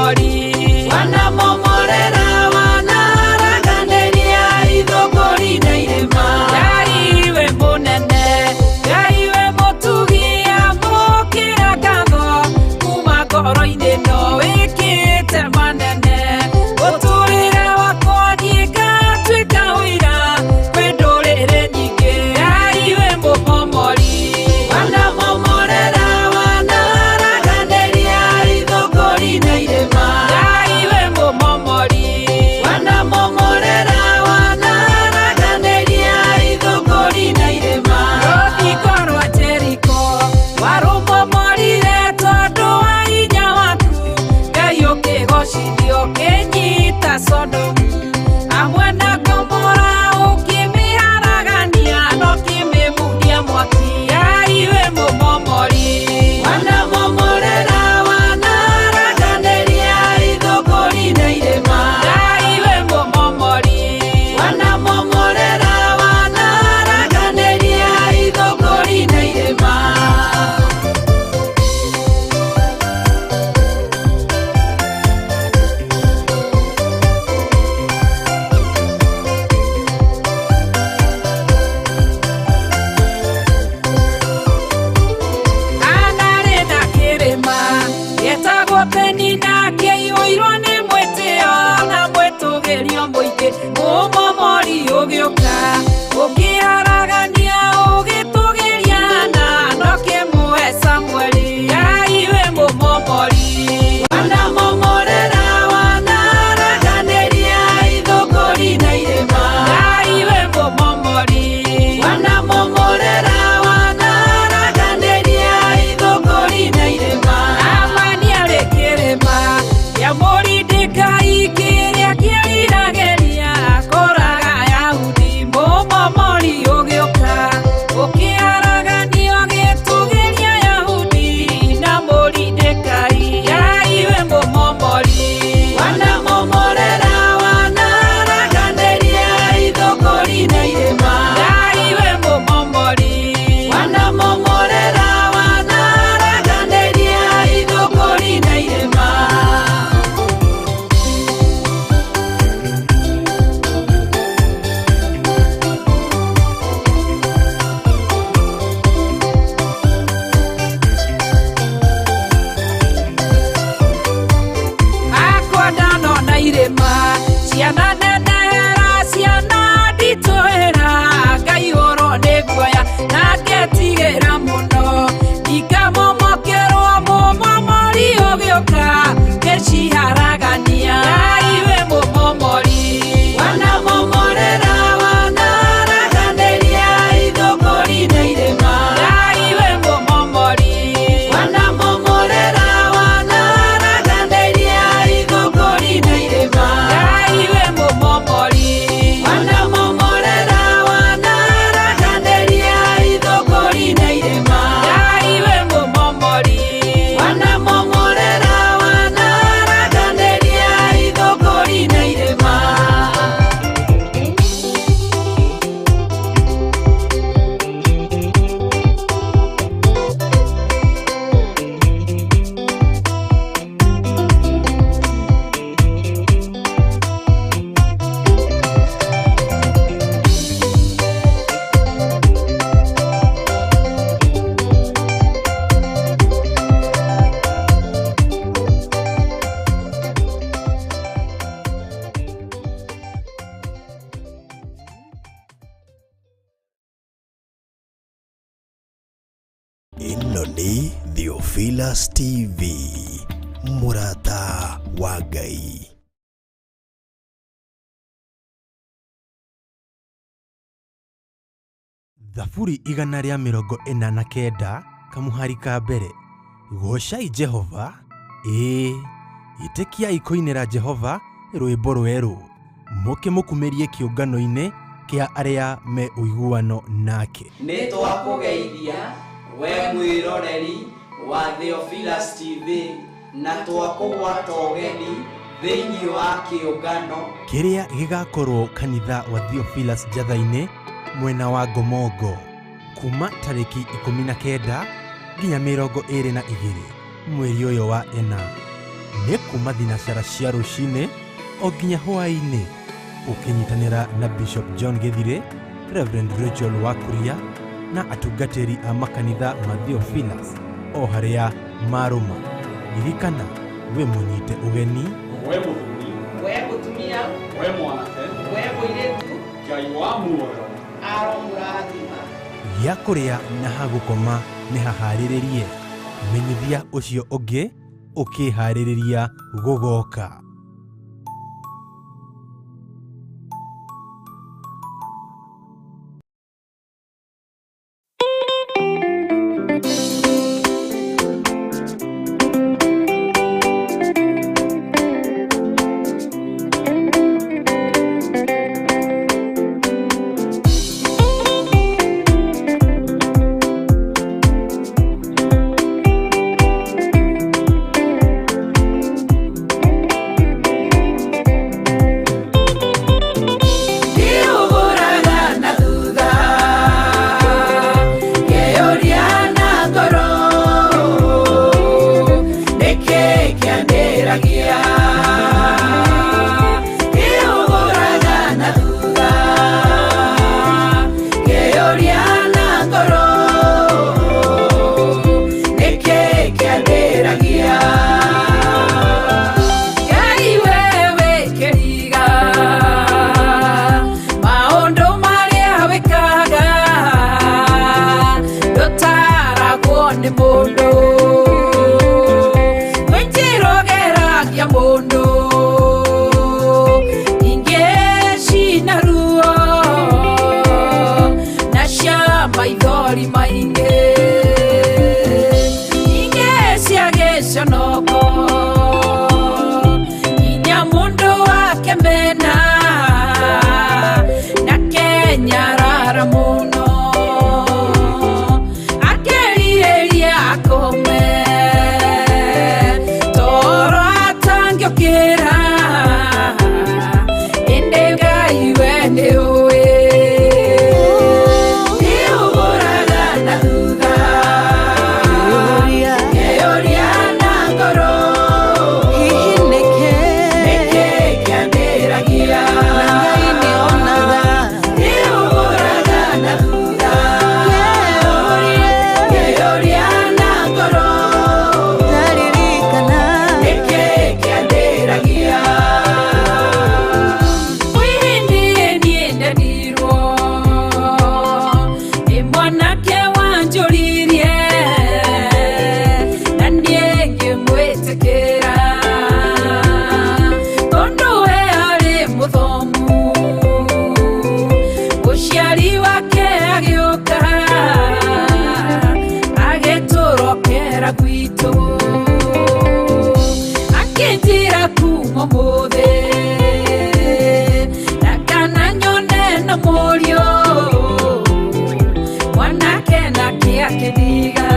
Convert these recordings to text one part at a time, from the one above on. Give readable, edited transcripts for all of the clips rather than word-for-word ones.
mũmomori. Wanamomorera wanaraganĩria ithũngũri na irĩma. Ngai wĩ mũnene, Ngai wĩ mũtugi, amũkĩra ngatho kuma ngoro-inĩ no wĩkĩte manene. Mũtũrĩre wakwa niĩ ngatuĩka ũira kwĩ ndũrĩrĩ nyingĩ. Ngai wĩ mũmomori. Wanamomorera wanaraganĩria ithũngũri na irĩma. Ngai wĩ mũmomori. Wanamomorera wanaraganĩria ithũngũri na irĩma. Rũthingo rwa Jeriko warũmomorire tondũ wa hinya waku. Ngai ũkĩgocithio ũkĩnyita Sodomu hamwe na Gomora ũkĩmĩharagania na ũkĩmĩmundia mwaki. Ngai wĩ mũmomori. Wanamomorera wanaraganĩria ithũngũri na irĩma. Ngai wĩ mũmomori. Wanamomorera wanaraganĩria ithũngũri na irĩma. Anarĩ na kĩrĩma gĩtagwo Penina kĩiyũirwo nĩ mwĩtĩo na mwĩtũgĩrio mũingĩ. Mũmomori ũgĩũka ũkĩharagania ũgĩtũgĩria na ndũkĩmũhe Samueli. Ngai wĩ mũmomori. Wanamomorera wanaraganĩria ithũngũri na irĩma. Ngai wĩ mũmomori. Wanamomorera wanaraganĩria ithũngũri na irĩma. Amani arĩ kĩrĩma kĩa Moridekai kĩrĩa kĩriragĩria kũraga Ayahudi. Mũmomori ũgĩũka ũkĩharaganio gĩtũgĩria Ayahudi na Moridekai. Ngai wĩ mũmomori. Wanamomorera wanaraganĩria ithũngũri na irĩma. Ngai wĩ mũmomori. Wanamomorera wanaraganĩria ithũngũri na irĩma. Akwa ndanona irĩma ciana nenehera ciana nditũhĩra ngaihũrwo nĩ guoya na ngetigĩra mũno ikamomokerwo mũmomori ũgĩũka ngĩciharagania. Ngai wĩ mũmomori. Wanamomorera wanaraganĩria ithũngũri na irĩma. Ngai wĩ mũmomori. Wanamomorera wanaraganĩria ithũngũri na irĩma. Ngai wĩ mũmomori. Wanamomorera wanaraganĩria ithũngũri na irĩma. Ngai wĩ mũmomori. Wanamomorera wanaraganĩria ithũngũri na irĩma. Ĩno nĩ Theophilus TV, mũrata wa Ngai. Thaburi 149 kamuhari ka mbere. Goocai Jehova, ĩĩ, ĩtĩkiai kũinĩra Jehova rwĩmbo rwerũ, mũkĩmũkumĩrie kĩũngano-inĩ kĩa arĩa me ũiguano nake. Nĩ twakũgeithia we mwĩroreri wa Theophilus TV na twakũgwata ũgeni thĩinĩ wa kĩũngano kĩrĩa gĩgakorwo kanitha wa Theophilus Njatha-inĩ mwena wa Ngomongo kuma tarĩki 19 nginya 22 mweri ũyũ wa ĩna. Nĩ kuma thinacara cia rũcinĩ o nginya hwaĩ-inĩ, ũkĩnyitanĩra na Bishop John Gĩthirĩ, Reverend Rachel Wakuria na atungatĩri a makanitha ma Theophilus o harĩa marũma. Ririkana wĩ mũnyite ũgeni, we mũthuri, we mũtumia, we mwanake, we mũirĩtu, Ngai wa muoyo aromũrathima. Gĩa kũrĩa na ha gũkoma nĩ haharĩrĩrie. Menyithia ũcio ũngĩ ũkĩharĩrĩria gũgoka. Ndiũgũraga na thutha, ngeyũria na ngoro, nĩkĩ kĩandĩragia? Ndiũgũraga na thutha, ngeyũria na ngoro, nĩkĩ kĩandĩragia? Ngai wewe kĩriga, maũndũ marĩa wĩkaga ndũtaragwo nĩ mũndũ, kwĩ njĩra ũgeragia mũndũ ingĩ cina ruo na cia maithori maingĩ, ingĩ cia gĩconoko nginya mũndũ akemena na kenyarara mũno, akerirĩria akome toro atangĩũkĩra, ĩndĩ Ngai we nĩũĩ. Nĩũgũraga na thutha, ngeyũria na ngoro, nĩkĩ kĩandĩragia? Nĩũgũraga na thutha, ngeyũria na ngoro, nĩkĩ kĩandĩragia? Kwĩ hĩndĩ niĩ ndendirwo nĩ mwanake wanjũririe, na niĩ ngĩmwĩtĩkĩra tondũ we arĩ mũthomu. Mũciari wake agĩũka agĩtũrokera gwitũ, akĩnjĩra kuma ũmũthĩ ndakana nyone na mũriũ mwanake nake akĩndiga.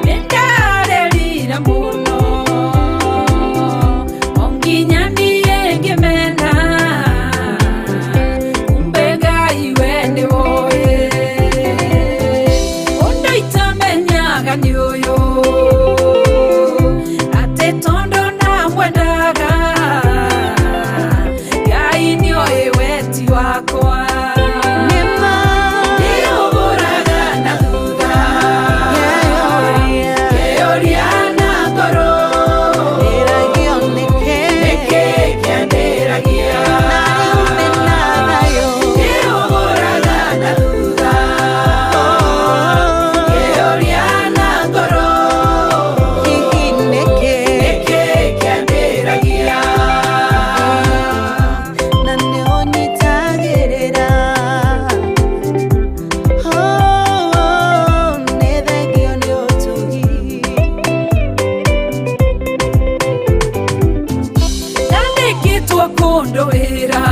Nĩndarĩrire mũno o nginya niĩ ngĩmena, kumbe Ngai we nĩwoĩ. Ũndũ itamenyaga nĩ ũyũ, atĩ tondũ ndamwendaga Ngai nĩoĩ weti wakwa. Nĩũgũraga na thutha, ngeyũria na ngoro, nĩkĩ kĩandĩragia? Nĩũgũraga na thutha, ngeyũria na ngoro, nĩkĩ kĩandĩragia? Na nĩũnyitagĩrĩra, nĩ thengio nĩ ũtugi. Ndandĩkĩtwo kũndũ wĩra,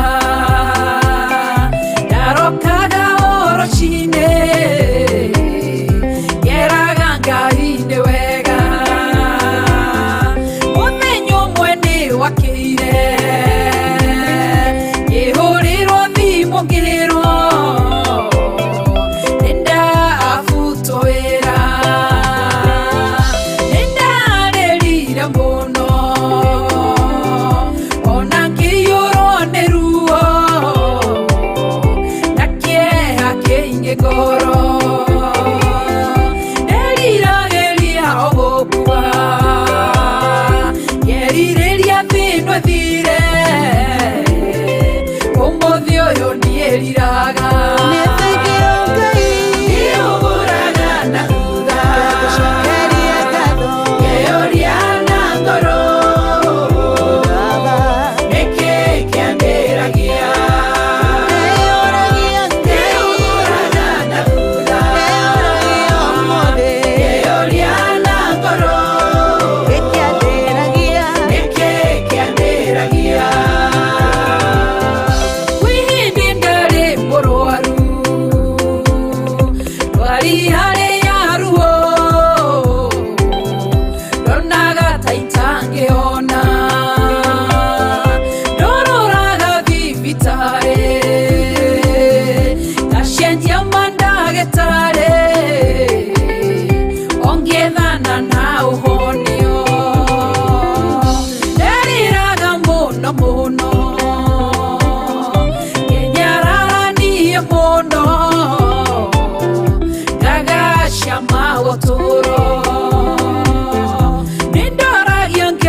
ndarokaga o rũcinĩ, ngeraga Ngai nĩ wega. Mũthenya ũmwe nĩ wakĩire, ngĩhũrĩrwo thimũ ngĩrwo nĩ ndabutwo wĩra. Nĩ ndarĩrire.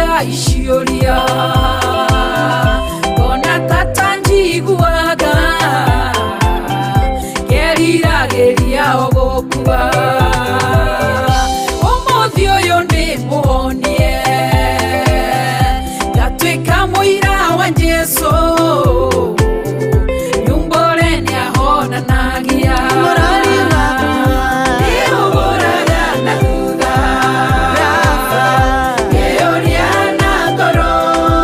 Ngai ciũria Ona tata njiguaga Keriragĩria o gũkua Ũmũthĩ ũyũ nĩ mũhonie Ngatuĩka mũira wa Jesũ Nyumbore nĩahonanagia Mũrori wakwa Nĩũgũraga na thutha Rafa Ngeyũria na ngoro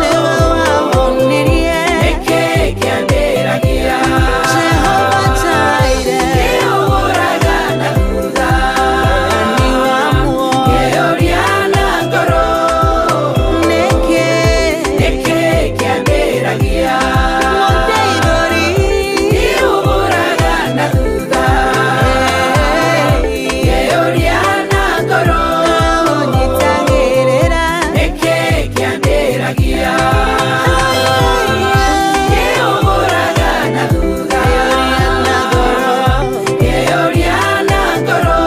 nĩwe wahonirie Nĩkĩ kĩandĩragia Jehova Jireh Nĩũgũraga na thutha Ni wa muoyo Ngeyũria na ngoro nĩkĩ Nĩkĩ kĩandĩragia mũndeithũri Nĩũgũraga na thutha Ngeyũria na ngoro ũnyitagĩrĩra Nĩkĩ kĩandĩragia Nĩũgũraga na thutha na ngoro Ngeyũria na ngoro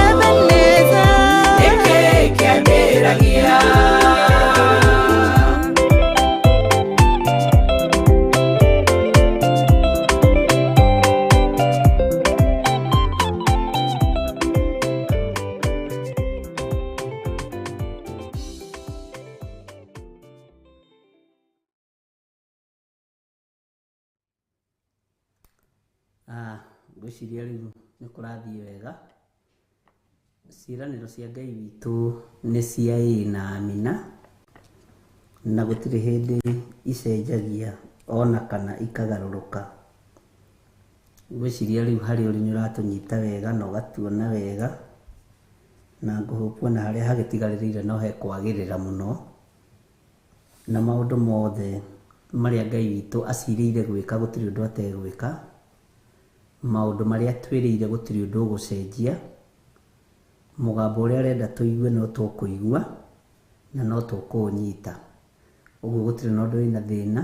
Ebeneza Nĩkĩ kĩandĩragia Ngwĩciria rĩu nĩ kũrathiĩ wega. Ciĩranĩro cia Ngai witũ nĩ cia ĩĩ na amina, na gũtirĩ hĩndĩ icenjagia ona kana ikagarũrũka. Ngwĩciria rĩu harĩa ũrĩ nĩ ũratũnyita wega na ũgatuona wega, na ngũhũpwo ona harĩa hagĩtigarĩrĩire no hekwagĩrĩra mũno, na maũndũ mothe marĩa Ngai witũ acirĩire gwĩka gũtirĩ ũndũ ategwĩka. Maũndũ marĩa twĩrĩire gũtirĩ ũndũ ũgũcenjia. Mũgambo ũrĩa arenda tũigue no tũkũigua na no tũkũũnyita. Ũguo gũtirĩ na ũndũ wĩna thĩna,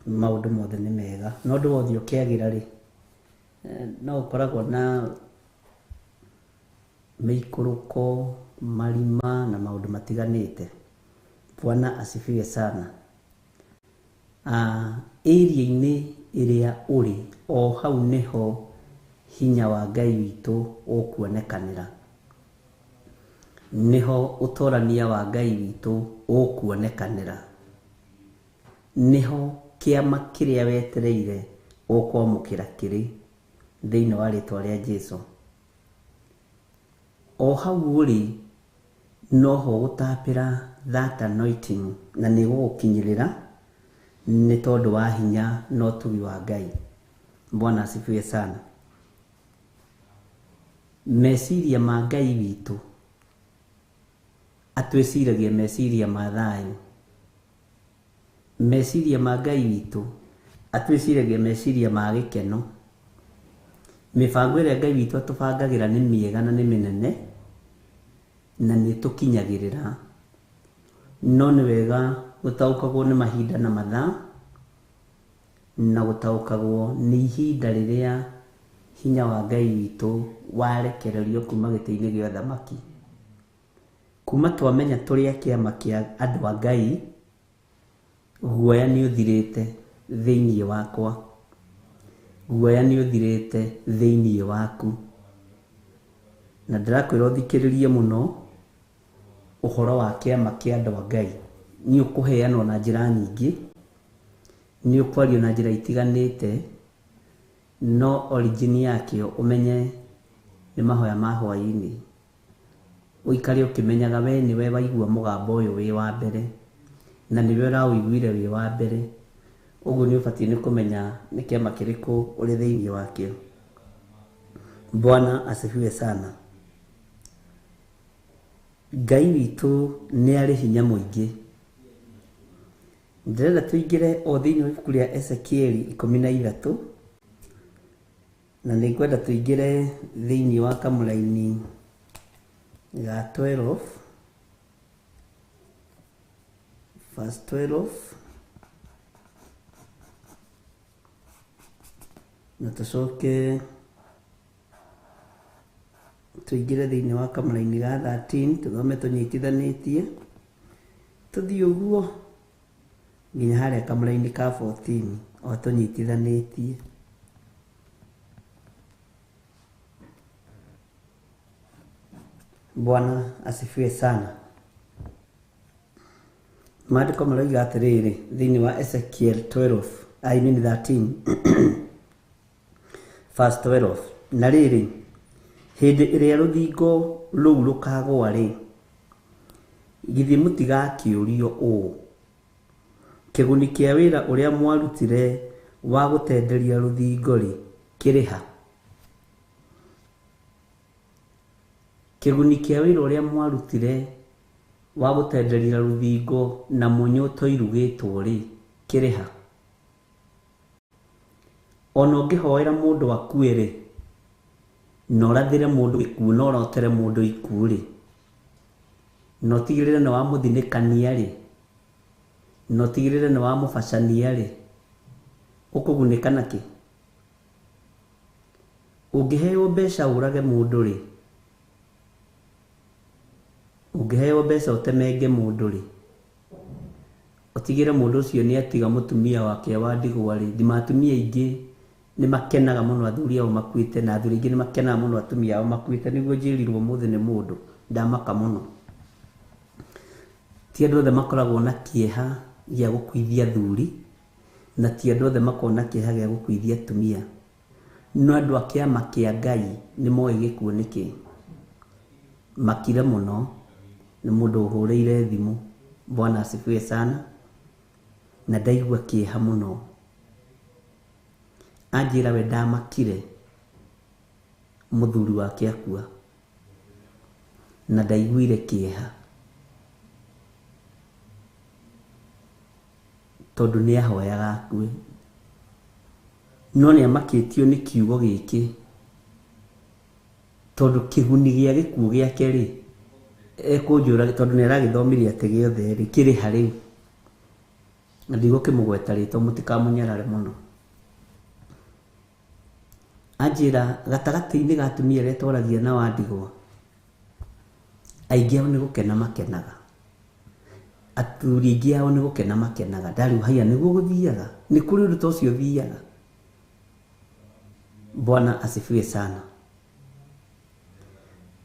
maũndũ mothe nĩ mega. Na ũndũ wothe ũkĩagĩra rĩ, no ũkoragwo na mĩikũrũko, marima na maũndũ matiganĩte. Bwana asifiwe sana. Area-inĩ ĩrĩa ũrĩ o hau nĩho hinya wa Ngai witũ ũkuonekanĩra. Nĩho ũtorania wa Ngai witũ ũkuonekanĩra. Nĩho kĩama kĩrĩa wetereire ũkwamũkĩra kĩrĩ thĩinĩ wa rĩtwa rĩa Jesũ. O hau ũrĩ noho ũgũtapĩra that anointing na nĩ ĩgũgũkinyĩrĩra nĩ tondũ wa hinya na ũtugi wa Ngai. Bwana asifiwe sana. Meciria ma Ngai witũ atwĩciragia meciria ma thayũ. Meciria ma Ngai witũ atwĩciragia meciria ma gĩkeno. Mĩbango ĩrĩa Ngai witũ atũbangagĩra nĩ mĩega na nĩ mĩnene na nĩ ĩtũkinyagĩrĩra. No nĩ wega gũtaũkagwo nĩ mahinda na mathaa na gũtaũkagwo nĩ ihinda rĩrĩa hinya wa Ngai witũ warekererio kuma gĩtĩ-inĩ gĩa ũthamaki. Kuma twamenya tũrĩ a kĩama kĩa andũ a Ngai, guoya nĩ ũthirĩte thĩinĩ wakwa, guoya nĩ ũthirĩte thĩinĩ waku. Na ndĩrakwĩra ũthikĩrĩrie mũno ũhoro wa kĩama kĩa andũ a Ngai. Nĩ ũkũheanwo na njĩra nyingĩ, nĩ ũkwario na njĩra itiganĩte, no origin yakĩo ũmenye nĩ mahoya ma hwaĩ-inĩ. Ũikare ũkĩmenyaga we nĩwe waigua mũgambo ũyũ wĩ wa mbere, na nĩwe ũraũiguire wĩ wa mbere. Ũguo nĩ ũbatiĩ nĩ kũmenya nĩ kĩama kĩrĩkũ ũrĩ thĩinĩ wakĩo. Bwana asifiwe sana. Ngai witũ nĩ arĩ hinya mũingĩ. Ndĩrenda tũingĩre o thĩinĩ wa ibuku rĩa Ezekieli 13, na nĩngwenda tũingĩre thĩinĩ wa kamũraini ga 12, verse 12, na tũcoke tũingĩre thĩinĩ wa kamũraini ga 13, tũthome tũnyitithanĩtie. Tũthiĩ ũguo nginya harĩa kamũraini ka 14 o tũnyitithanĩtie. Bwana asifiwe sana. Maandĩko maroiga atĩrĩrĩ thĩinĩ wa Ezekiel 12, I mean 13 verse 12, na rĩrĩ, hĩndĩ ĩrĩa rũthingo rũu rũkagũa rĩ, githĩ mũtigakĩũrio ũũ, kĩguni kĩa wĩra ũrĩa mwarutire wa gũtenderia rũthingo rĩ, kĩrĩ ha? Kĩguni kĩa wĩra ũrĩa mwarutire wa gũtenderia rũthingo na mũnyũ ũtoirugĩtwo rĩ, kĩrĩ ha? Ona ũngĩhoera mũndũ akue rĩ, na ũrathĩre mũndũ gĩkuũ, na ũrotere mũndũ ikuũ rĩ, na ũtigĩrĩre nĩ wamũthinĩkania rĩ, na ũtigĩrĩre nĩ wamũbacania rĩ, ũkũgunĩka nakĩ? Ũngĩheo mbeca ũrage mũndũ rĩ, ũngĩheo mbeca ũtemenge mũndũ rĩ, ũtigĩre mũndũ ũcio nĩ atiga mũtumia wake wa ndigwa rĩ, thima atumia aingĩ nĩ makenaga mũno athuri ao makuĩte, na athuri aingĩ nĩ makenaga mũno atumia ao makuĩte. Nĩguo njĩrirwo ũmũthĩ nĩ mũndũ, ndamaka mũno. Ti andũ othe makoragwo na kĩeha gĩa gũkuithia athuri, na ti andũ othe makoragwo na kĩeha gĩa gũkuithia atumia. No andũ a kĩama kĩa Ngai nĩ moĩ gĩkuũ nĩ kĩĩ. Makire mũno nĩ mũndũ ũhũrĩire thimũ, Bwana asifiwe sana, na ndaigua kĩeha mũno. Anjĩra we ndamakire mũthuri wake akua, na ndaiguire kĩeha tondũ nĩ ahoyaga akue, no nĩ amakĩtio nĩ kiugo gĩkĩ, tondũ kĩguni gĩa gĩkuũ gĩake rĩ, ekũnjũra tondũ nĩ aragĩthomire atĩ gĩothe rĩ, kĩrĩ ha rĩu? Na ndigũkĩmũgweta rĩtwa mũtikamũnyarare mũno. Anjĩra gatagatĩ-inĩ ga atumia arĩa twaragia nao a ndigwa, aingĩ ao nĩ gũkena makenaga, athuri aingĩ ao nĩ gũkena makenaga. Ndarĩu haiya, nĩguo gũthiaga, nĩ kũrĩ ũndũ ta ũcio ũthiaga. Bwana asifiwe sana.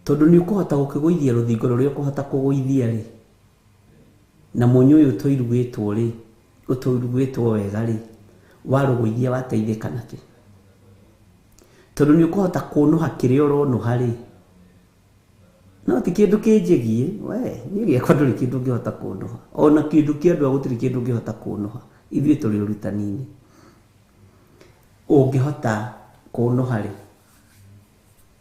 Tondũ nĩ ũkũhota gũkĩgũithia rũthingo rũrĩa ũkũhota kũgũithia rĩ, na mũnyũ ũyũ ũtoirugĩtwo rĩ, ũtoirugĩtwo wega rĩ, warũgũithia wateithĩka nakĩ? Tondũ nĩ ũkũhota kũnũha kĩrĩa ũronũha rĩ, no ti kĩndũ kĩnjĩgie, we niĩ gĩakwa ndũrĩ kĩndũ ũngĩhota kũnũha, ona kĩndũ kĩa andũ gũtirĩ kĩndũ ũngĩhota kũnũha. Ithuĩ tũrĩ ũrutani-inĩ. Ũngĩhota kũnũha rĩ,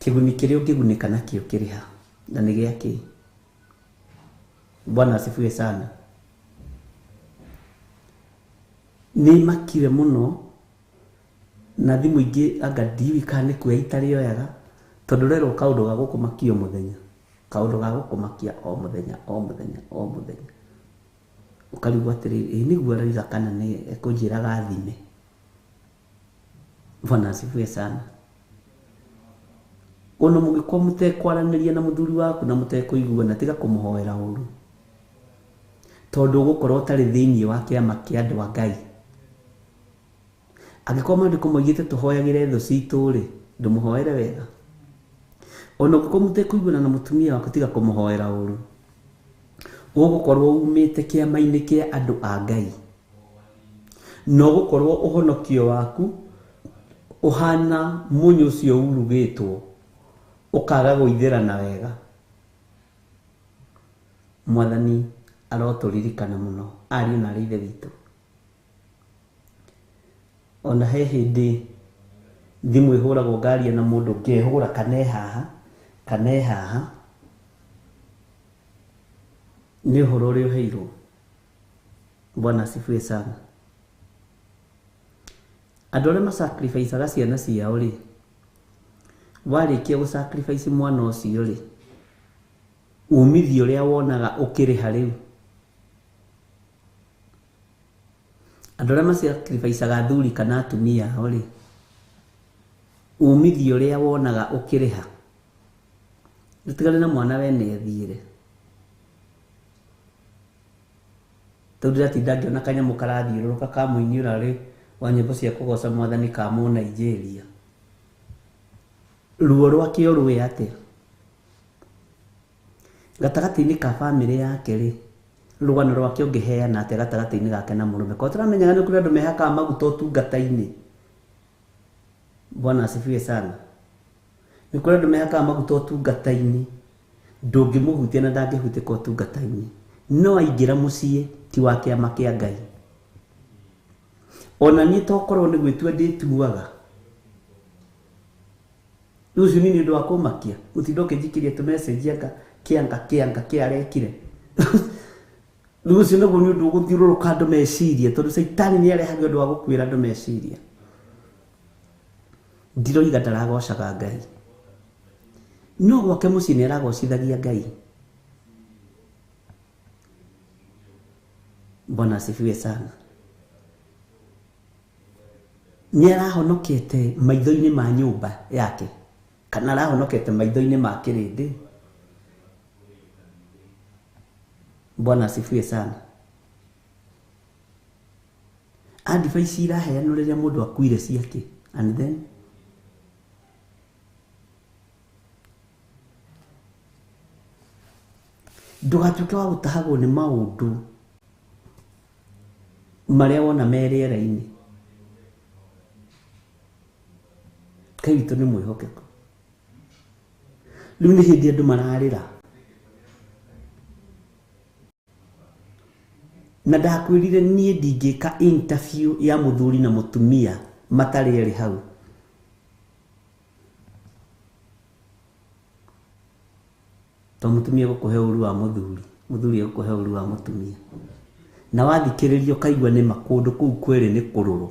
kĩguni kĩrĩa ũngĩgunĩka nakĩo kĩrĩ ha, na nĩ gĩa kĩ? Bwana asifiwe sana. Nĩ makire mũno na thimũ ingĩ anga ndiũĩ kana nĩ kuoya itarĩoyaga, tondũ rerwo kaũndũ ga gũkũmakia o mũthenya, kaũndũ ga gũkũmakia o mũthenya o mũthenya o mũthenya, ũkarigwo atĩrĩrĩ, ĩ nĩguo aroiga kana nĩ ekũnjĩraga thime. Bwana asifiwe sana. Ona mũngĩkorwo mũtekwaranĩria na mũthuri waku na mũtekũiguana, tiga kũmũhoera ũru, tondũ ũgũkorwo ũtarĩ thĩinĩ wa kĩama kĩa andũ a Ngai. Angĩkorwo maandĩko moigĩte tũhoyagĩre thũ citũ rĩ, ndũmũhoere wega. Ona ũngĩkorwo mũtekũiguana na mũtumia waku, tiga kũmũhoera ũru, ũgũkorwo umĩte kĩama-inĩ kĩa andũ a Ngai, na ũgũkorwo ũhonokio waku ũhana mũnyũ ũcio urugĩtwo, ũkaga gũithĩrana wega. Mwathani arotũririkana mũno, ariũ na aarĩ a Ithe witũ. Ona he hĩndĩ thimũ ĩhũragwo ngaria na mũndũ, ngehũra kana e haha kana e haha, nĩ ũhoro ũrĩa ũheirwo. Bwana asifiwe sana. Andũ arĩa masacrificaga ciana ciao rĩ, warĩkia gũ-sacrifice mwana ũcio rĩ, umithio ũrĩa wonaga ũkĩrĩha rĩu? Andũ arĩa masacrificaga athuri kana atumia ao rĩ, umithio ũrĩa wonaga ũkĩrĩha? Ndũtigane na mwana wene ethiĩre. Tondũ ndĩratinda ngĩona kanyamũ karathiũrũrũka ka mũini ũrarĩ wa nyĩmbo cia kũgoca mwathani ka mũ Nigeria. Ruo rwake rwĩ atĩa? Gatagatĩ-inĩ ka bamĩrĩ yake rĩ, rũgano rwake ũngĩheana atĩa gatagatĩ-inĩ gake na mũrũme? Korwo tũramenyaga nĩ kũrĩ andũ mehakaga maguta ũtungata-inĩ. Bwana asifiwe sana. Nĩ kũrĩ andũ mehakaga maguta ũtungata-inĩ, ndũngĩmũhutia na ndangĩhutĩka ũtungata-inĩ. No aingĩra mũciĩ ti wa kĩama kĩa Ngai. Ona niĩ tokorwo nĩ gwĩtua ndĩtuaga. Rũciũ nĩ ũndũ wa kũmakia, gũtinda ũkĩnjikĩria tũmessage anga kĩanga kĩanga kĩarekire. Rũciũ naguo nĩ ũndũ ũgũthiũrũrũka andũ meciria, tondũ caitani nĩ arehaga ũndũ wa gũkuĩra andũ meciria. Ndiroiga ndaragocaga Ngai, no gwake mũciĩ nĩ aragocithagia Ngai. Bwana asifiwe sana. Nĩ arahonokete maitho-inĩ ma nyũmba yake, kana arahonokete maitho-inĩ ma kĩrĩndĩ. Bwana asifiwe sana. Advice iraheanwo rĩrĩa mũndũ akuire ciake, and then ndũgatuĩke wa gũtahagwo nĩ maũndũ marĩa wona me rĩera-inĩ. Ngai witũ nĩ mwĩhokeku. Rĩu nĩ hĩndĩ andũ mararĩra. Na ndakwĩrire niĩ ndingĩka interview ya mũthuri na mũtumia matarĩ erĩ hau. To mũtumia gũkũhe ũru wa mũthuri, mũthuri egũkũhe ũru wa mũtumia. Na wathikĩrĩria ũkaigua nĩ ma kũndũ kũu kwĩrĩ nĩ kũrũrũ.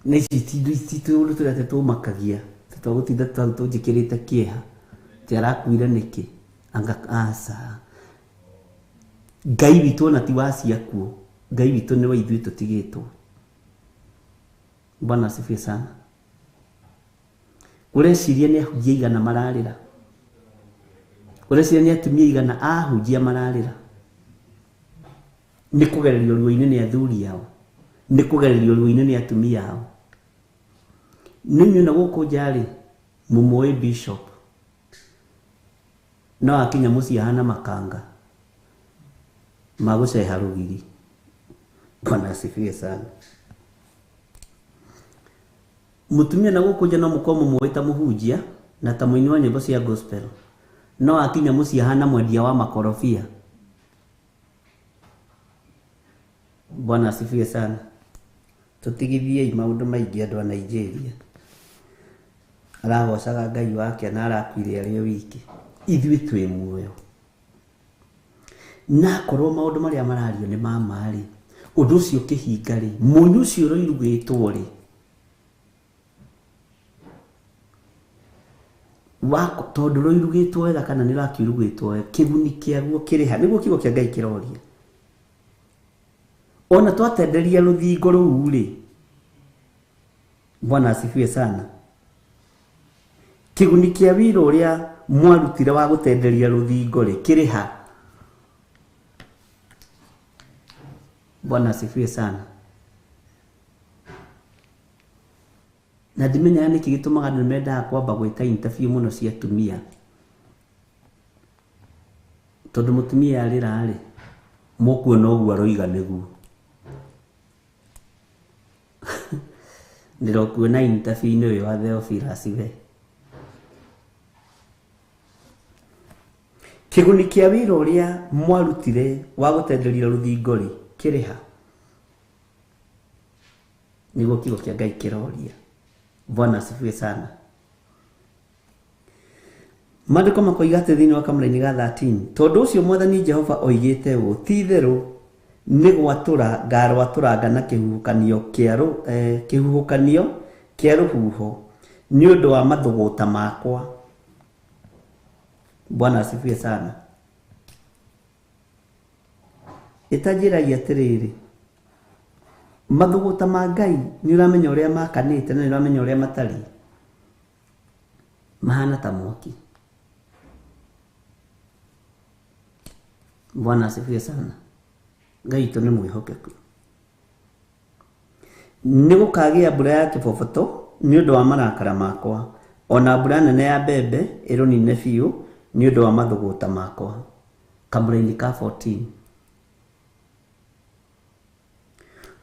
Na ici ti tũũndũ tũrĩa tũmakagia, tũgũtinda tau tũnjĩkĩrĩte kĩeha. Atĩ arakuire nĩkĩ? Anga aca. Ngai witũ ona ti wa ciakuo, Ngai witũ nĩ wa ithuĩ tũtigĩtwo. Bwana asifiwe sana. Ũreciria nĩ ahunjia igana mararĩra? Ũreciria nĩ atumia igana ahunjia mararĩra? Nĩ kũgererio ruo-inĩ nĩ athuri ao, nĩ kũgererio ruo-inĩ nĩ atumia ao. Nĩ inyuĩ na gũkũ nja rĩ, mũmũĩ bishop, no akinya mũciĩ ahana makanga ma gũceha rũgiri. Bwana asifiwe sana. Mũtumia na gũkũ nja no mũkorwo mũmũĩ ta mũhunjia na ta mũini wa nyĩmbo cia gospel, no akinya mũciĩ ahana mwendia wa makorobia. Bwana asifiwe sana. Tũtigithiei maũndũ maingĩ andũ a Nigeria. Aragocaga Ngai wake na arakuire arĩ o wiki. Ithuĩ twĩ muoyo. Na akorwo maũndũ marĩa marario nĩ ma ma rĩ, ũndũ ũcio ũkĩhinga rĩ, mũnyũ ũcio ũroirugĩtwo rĩ, wako tondũ rũirugĩtwo wega kana nĩ rũrakiurugĩtwo wega, kĩguni kĩaguo kĩrĩ ha? Nĩguo kiugo kĩa Ngai kĩroria. Ona twatenderia rũthingo rũu rĩ, Bwana asifiwe sana. Kĩguni kĩa wĩra ũrĩa mwarutire wa gũtenderia rũthingo rĩ, kĩrĩ ha? Bwana asifiwe sana. Na ndimenyaga nĩkĩ gĩtũmaga andũ mendaga kwamba gwĩta interview mũno cia atumia. Tondũ mũtumia arĩra rĩ, mũkuona ũguo aroiga nĩguo. Ndĩrokuona interview-inĩ ũyũ wa Theophilus we. Kĩguni kĩa wĩra ũrĩa mwarutire wa gũtenderia rũthingo rĩ, kĩrĩ ha? Nĩguo kiugo kĩa Ngai kĩroria. Bwana asifiwe sana. Maandĩko makoiga atĩ thĩinĩ wa kamũraini ga 13, tondũ ũcio Mwathani Jehova oigĩte ũũ, ti-itherũ nĩ gwatũra ngarwatũranga na kĩhuhũkanio kĩa rũhuho nĩ ũndũ wa mathũgũta makwa. Bwana asifiwe sana. Ĩtanjĩragia atĩrĩrĩ, mathũgũta ma Ngai nĩ ũramenya ũrĩa makanĩte na nĩ ũramenya ũrĩa matariĩ, mahana ta mwaki. Bwana asifiwe sana. Ngai witũ nĩ mwĩhokeku. Nĩ gũkagĩa mbura ya kĩboboto nĩ ũndũ wa marakara makwa, ona mbura nene ya mbembe ĩrũnine biũ nĩ ũndũ wa mathũgũta makwa. Kamũra-inĩ ka 14.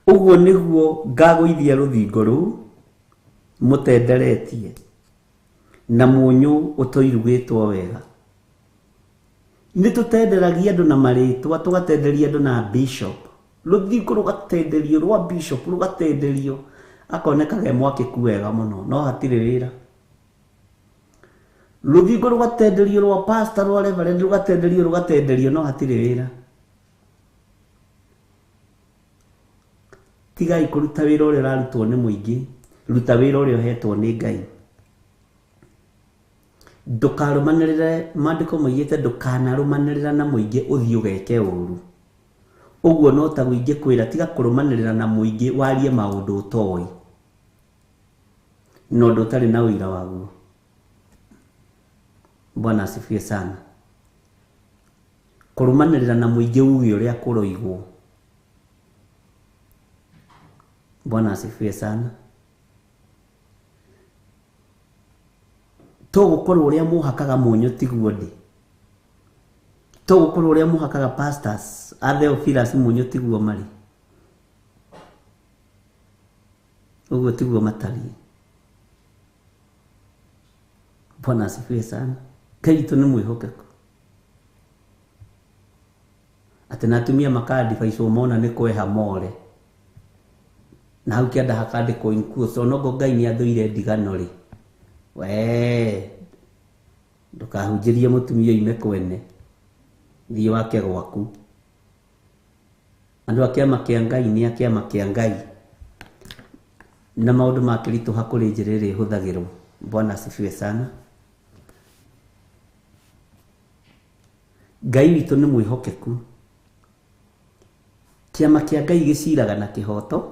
Ũguo nĩguo ngagũithia rũthingo rũu mũtenderetie na mũnyũ ũtoirugĩtwo wega. Nĩ tũtenderagia andũ na marĩtwa, tũgatenderia andũ na bishop. Rũthingo rũgatenderio rwa bishop rũgatenderio, akonekaga e mwakĩku wega mũno, no hatirĩ wĩra. Rũthingo rũgatenderio rwa pastor, rwa reverend, rũgatenderio rũgatenderio, no hatirĩ wĩra. Tigai kũruta wĩra ũrĩa ũrarutwo nĩ mũingĩ, ruta wĩra ũrĩa ũhetwo nĩ Ngai. Ndũkarũmanĩrĩre, maandĩko maugĩte ndũkanarũmanĩrĩra na mũingĩ ũthiĩ ũgeke ũru. Ũguo no ta ingĩkwĩra tiga kũrũmanĩrĩra na mũingĩ warie maũndũ ũtoĩ na ũndũ ũtarĩ na ũira waguo. Bwana asifiwe sana. Kũrũmanĩrĩra na mũingĩ uge ũrĩa kũroigwo. Bwana asifiwe sana. To gũkorwo ũrĩa mũhakaga mũnyũ tiguo ndĩ. To gũkorwo ũrĩa mũhakaga pastors a Theophilus mũnyũ tiguo marĩ. Ũguo tiguo matariĩ. Bwana asifiwe sana. Ngai witũ nĩ mwĩhokeku. Atĩ na atumia makadibaicwo mona nĩ kweha more. Na hau kĩanda hakandĩkwo in quotes, onokorwo Ngai nĩ athũire ndigano rĩ. Wee ndũkahunjĩrie mũtumia oime kwene, thiĩ wake gwaku. Andũ a kĩama kĩa Ngai nĩ a kĩama kĩa Ngai, na maũndũ makĩritũha kũrĩ njĩra ĩrĩa ĩhũthagĩrwo. Bwana asifiwe sana. Ngai witũ nĩ mwĩhokeku. Kĩama kĩa Ngai gĩciraga na kĩhoto,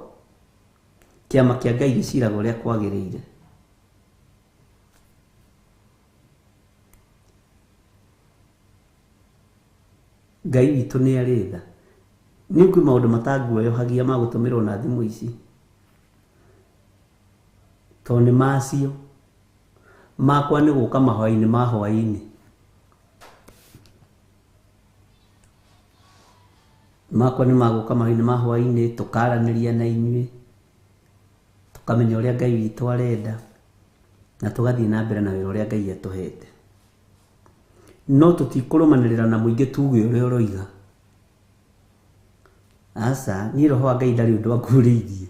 kĩama kĩa Ngai gĩciraga ũrĩa kwagĩrĩire. Ngai witũ nĩ arĩ tha. Niĩ kwĩ maũndũ matanguoyohagia ma gũtũmĩrwo na thimũ ici, tondũ nĩ macio makwa nĩ gũka mahoya-inĩ ma hwaĩ-inĩ. Makwa nĩ magũka mahoya-inĩ ma hwaĩ-inĩ, tũkaranĩria na inyuĩ, tũkamenya ũrĩa Ngai witũ arenda, na tũgathiĩ na mbere na wĩra ũrĩa Ngai atũhete. No tũtikũrũmanĩrĩra na mũingĩ tuge ũrĩa ũroiga. Aca, niĩ roho wa Ngai ndarĩ ũndũ anguhĩrĩirie,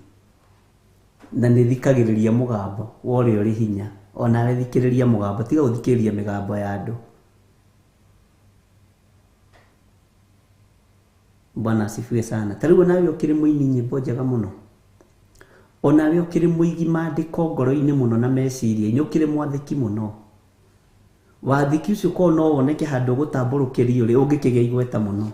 na nĩ thikagĩrĩria mũgambo wa ũrĩa ũrĩ hinya. Ona thikĩrĩria mũgambo, tiga gũthikĩrĩria mĩgambo ya andũ. Bwana asifiwe sana. Ta rĩu onawe ũkĩrĩ mũini nyĩmbo njega mũno, onawe ũkĩrĩ mũigi maandĩko ngoro-inĩ mũno na meciria-inĩ, ũkĩrĩ mwathĩki mũno. Wathĩki ũcio korwo no woneke handũ ũgũtambũrũkĩrio rĩ, ũngĩkĩgĩa igweta mũno.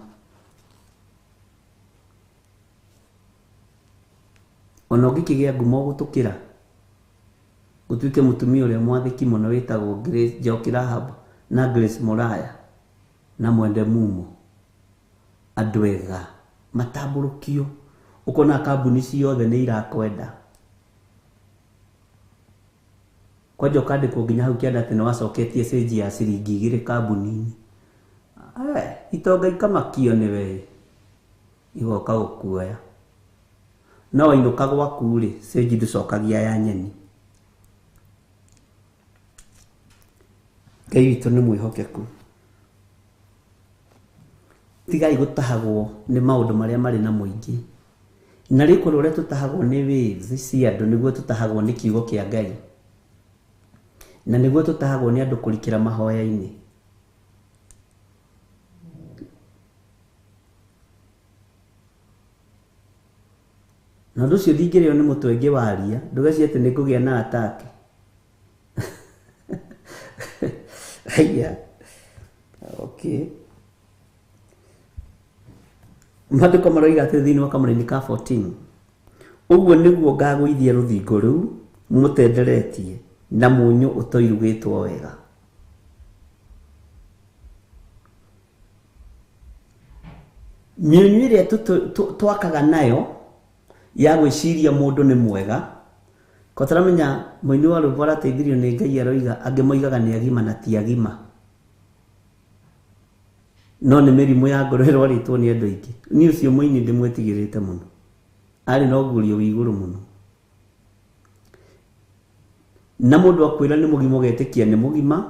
Ona ũngĩkĩgĩa ngumo gũtũkĩra, gũtuĩke mũtumia ũrĩa mwathĩki mũno wĩtagwo Grace Njoki Rahab na Grace Muraya na Mwende Mumo. Andũ ega matambũrũkio, ũkona kambuni ciothe nĩ irakwenda. Kwanja ũkandĩkwo nginya hau kĩanda atĩ nĩ wacoketie cĩnji ya ciringi 2 kambuni-inĩ. Itonga ikamakio nĩwe, igoka gũkuoya. No wainũka gwaku rĩ, cĩnji ndũcokagia ya nyeni. Ngai witũ nĩ mwĩhokeku. Tigai gũtahagwo nĩ maũndũ marĩa marĩ na mũingĩ. Na rĩkorwo ũrĩa tũtahagwo nĩ waves cia andũ nĩguo tũtahagwo nĩ kiugo kĩa Ngai. Na nĩguo tũtahagwo nĩ andũ kũrikĩra mahoya-inĩ. Na ũndũ ũcio ndingĩrĩo nĩ mũtwe ngĩwaria, ndũgecirie atĩ nĩ ngũgĩa na attack. Haiya. Okay. Maandĩko maroiga atĩ thĩinĩ wa kamũra-inĩ ka 14, ũguo nĩguo ngagũithia rũthingo rũu mũtenderetie na mũnyũ ũtoirugĩtwo wega. Mĩũnyũ ĩrĩa twakaga nayo ya gwĩciria mũndũ nĩ mwega, ko taramenya mũini wa rwĩmbo arateithirio nĩ Ngai aroiga angĩ moigaga nĩ agima na ti agima. No nĩ mĩrimũ ya ngoro ĩrwarĩtwo nĩ andũ aingĩ. Niĩ ũcio mũini ndĩmwĩtigĩrĩte mũno, arĩ na ũguũrio wĩ igũrũ mũno. Na mũndũ akwĩra nĩ mũgima ũgetĩkia nĩ mũgima,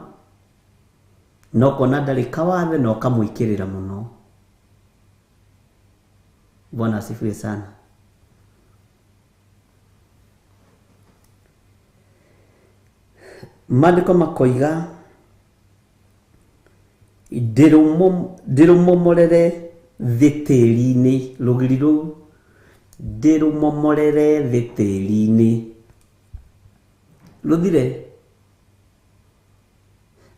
na ũkona ndarĩ kawathe na ũkamwĩkĩrĩra mũno. Bwana asifiwe sana. Maandĩko makoiga ndĩrũmomorere thĩ tĩri-inĩ, rũgiri rũu ndĩrũmomorere thĩ tĩri-inĩ, rũthire.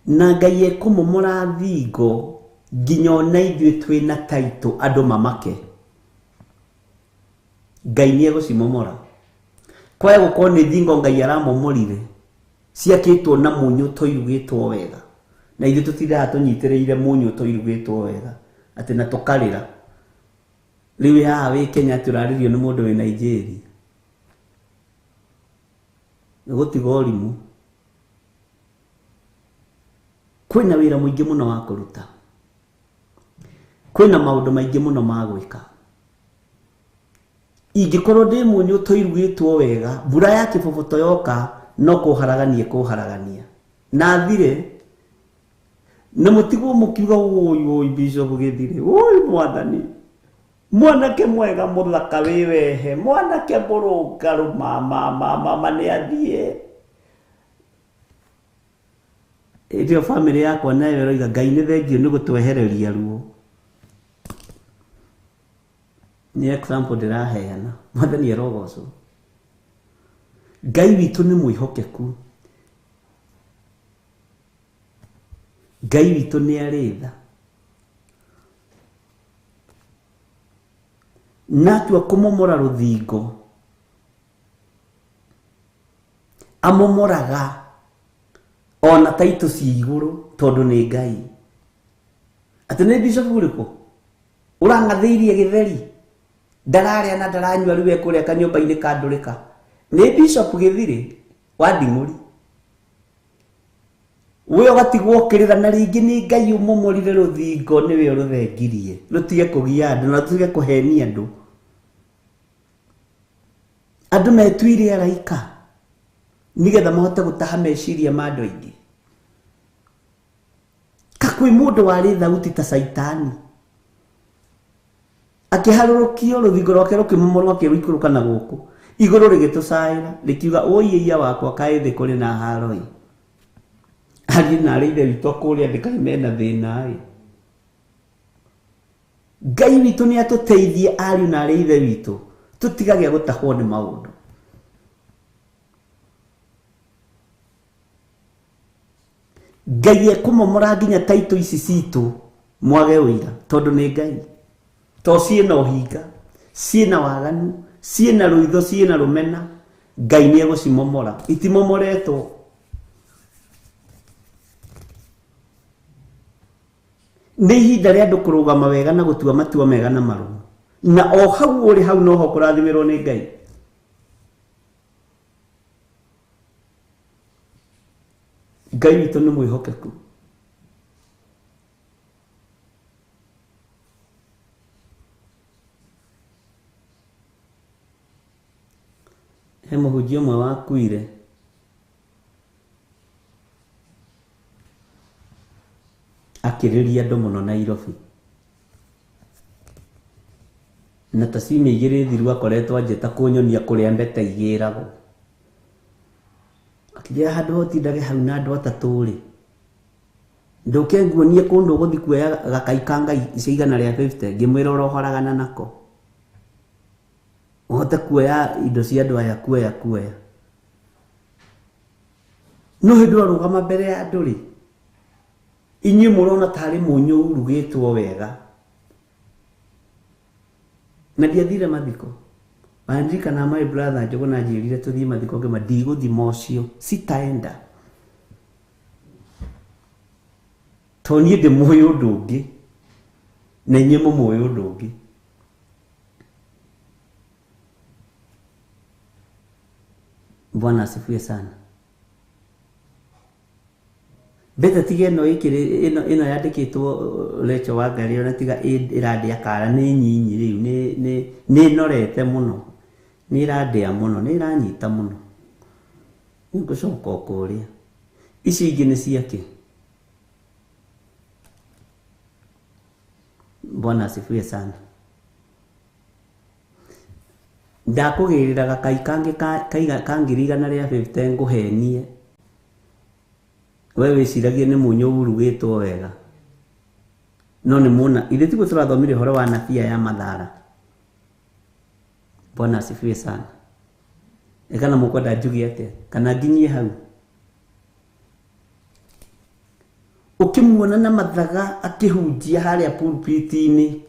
Na Ngai ekũmomora thingo nginya ona ithuĩ twĩna taitũ andũ mamake. Ngai nĩ egũcimomora. Kwaya gũkorwo nĩ thingo Ngai aramomorire ciakĩtwo na mũnyũ ũtoirugĩtwo wega, na ithuĩ tũtindaga tũnyitĩrĩire mũnyũ ũtoirugĩtwo wega atĩ na tũkarĩra. Rĩu wĩ haha wĩ Kenya atĩ ũrarĩrio nĩ mũndũ wĩ Nigeria, nĩ gũtiga ũrimũ. Kwĩna wĩra mũingĩ mũno wa kũruta, kwĩna maũndũ maingĩ mũno ma gwĩka. Ingĩkorwo ndĩ mũnyũ ũtoirugĩtwo wega, mbura ya kĩboboto yoka no kũharagania kũharagania na thire, na mũtigwo mũkiuga ũi ũi Bishop Gĩthire, ũi mwathani, mwanake mwega mũthaka wĩ wehe, mwanake mũrũngarũ, mama mama nĩ athiĩ. Hĩndĩ ĩyo bamĩrĩ yakwa nayo ĩroiga Ngai nĩ thengio nĩ gũtwehereria ruo. Nĩ example ndĩraheana, mwathani arogocwo. Ngai witũ nĩ mwĩhokeku, Ngai witũ nĩ arĩ tha. Na atua kũmomora rũthingo, amomoraga ona taitũ ci igũrũ tondũ nĩ Ngai. Atĩ nĩ Bishop ũrĩkũ ũrang'athĩirie gĩtheri, ndararĩa na ndaranyua rĩu ekũrĩa kanyũmba-inĩ ka ndũrĩka? Nĩ Bishop Gĩthire wa Nding'ũri. We ũgatigwo ũkĩrĩra, na rĩngĩ nĩ Ngai ũmomorire rũthingo, nĩwe ũrũthengirie rũtige kũgia andũ na rũtige kũhenia andũ. Andũ metuire araika nĩgetha mahote gũtaha meciria ma andũ aingĩ. Ka kwĩ mũndũ warĩ thauti ta Caitani akĩharũrũkio rũthingo rwake rũkĩmomorwo akĩrũikũrũka na gũkũ igũrũ rĩgĩtũcaĩra rĩkiuga ũi ĩia wakwa kaĩ thĩ kũrĩ na haro-ĩ. Ariũ na arĩ ithe witũ kũrĩa thĩ kaĩ mena thĩna-ĩ. Ngai witũ nĩ atũteithie ariũ na arĩ ithe witũ tũtigage gũtahwo nĩ maũndũ. Ngai ekũmomora nginya taitũ ici citũ mwage ũira tondũ nĩ Ngai. To ciĩna ũhinga, ciĩna waganu, ciĩna rũitho, ciĩna rũmena, Ngai nĩ egũcimomora. Itimomoretwo. Nĩ ihinda rĩa andũ kũrũgama wega na gũtua matua mega na marũmu, na o hau ũrĩ hau noho kũrathimĩrwo nĩ Ngai. Ngai witũ nĩ mwĩhokeku. He mũhunjia ũmwe wakuire akĩrĩria andũ mũno Nairobi, na ta ciumia igĩrĩ thiru akoretwo anjĩta kũnyonia kũrĩa mbete igĩragwo. Akĩnjĩra handũ hotindage hau na andũ atatũ rĩ, ndũke nguonie kũndũ ũgũthiĩ kuoya gakai ka Ngai cia 150, ngĩmwĩra ũrohoragana nako ũhote kuoya indo cia andũ aya, kuoya kuoya. No hĩndĩ warũgama mbere ya andũ rĩ, inyuĩ mũrona tarĩ mũnyũ ũrugĩtwo wega. Na ndiathire mathiko. Wandirikana my brother Njũgũna anjĩrire tũthiĩ mathiko, ngĩma ndigũthiĩ mocio, sitaenda. Tondũ niĩ ndĩmũĩ ũndũ ũngĩ. Na inyuĩ mũmũĩ ũndũ ũngĩ. Bwana asifiwe sana. Betha tiga ĩno ĩkĩrĩ ĩno ĩno yandĩkĩtwo Rachel Wangari ona tiga ĩrandĩa kara nĩ nyinyi rĩu nĩ ĩnorete mũno. Nĩ ĩrandĩa mũno, nĩ ĩranyita mũno. Nĩngũcoka o kũrĩa. Ici ingĩ nĩ ciake. Bwana asifiwe sana. Ndakũgĩrĩra gakai kangĩ ka 150,000 ngũhenie. We wĩciragie nĩ mũnyũ ũrugĩtwo wega. No nĩ muona ithe tiguo tũrathomire ũhoro wa nabia ya Mathara. Bwana asifiwe sana. Kana mũkwenda njuge atĩa? Kana nginyie hau? Ũkĩmuona na mathaga akĩhunjia harĩa pulpit-inĩ.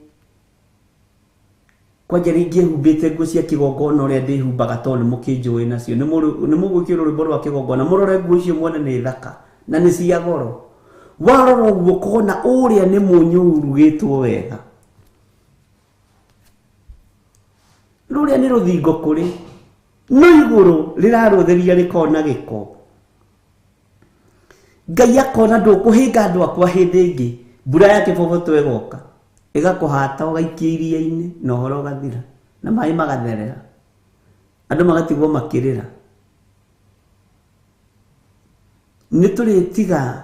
Kwanja rĩngĩ ehumbĩte nguo cia kĩgongona ũrĩa ndĩhumbaga tondũ nĩ mũkĩnjũĩ nacio. Nĩ mũgwĩkĩra rwĩmbo rwa kĩgongona mũrore nguo icio muone nĩ thaka na nĩ cia goro. Warora ũguo ũkona ũrĩa nĩ mũnyũ ũrugĩtwo wega. Rũrĩa nĩ rũthingo kũrĩ no igũrũ rĩrarũthĩria rĩkona gĩko. Ngai akona ndũkũhĩnga andũ akwa hĩndĩ ĩngĩ. Mbura ya kĩboboto ĩgoka ĩgakũhata ũgaikia iria-inĩ na ũhoro ũgathira na maĩ magatherera. Andũ magatigwo makĩrĩra. Nĩ tũrĩtiga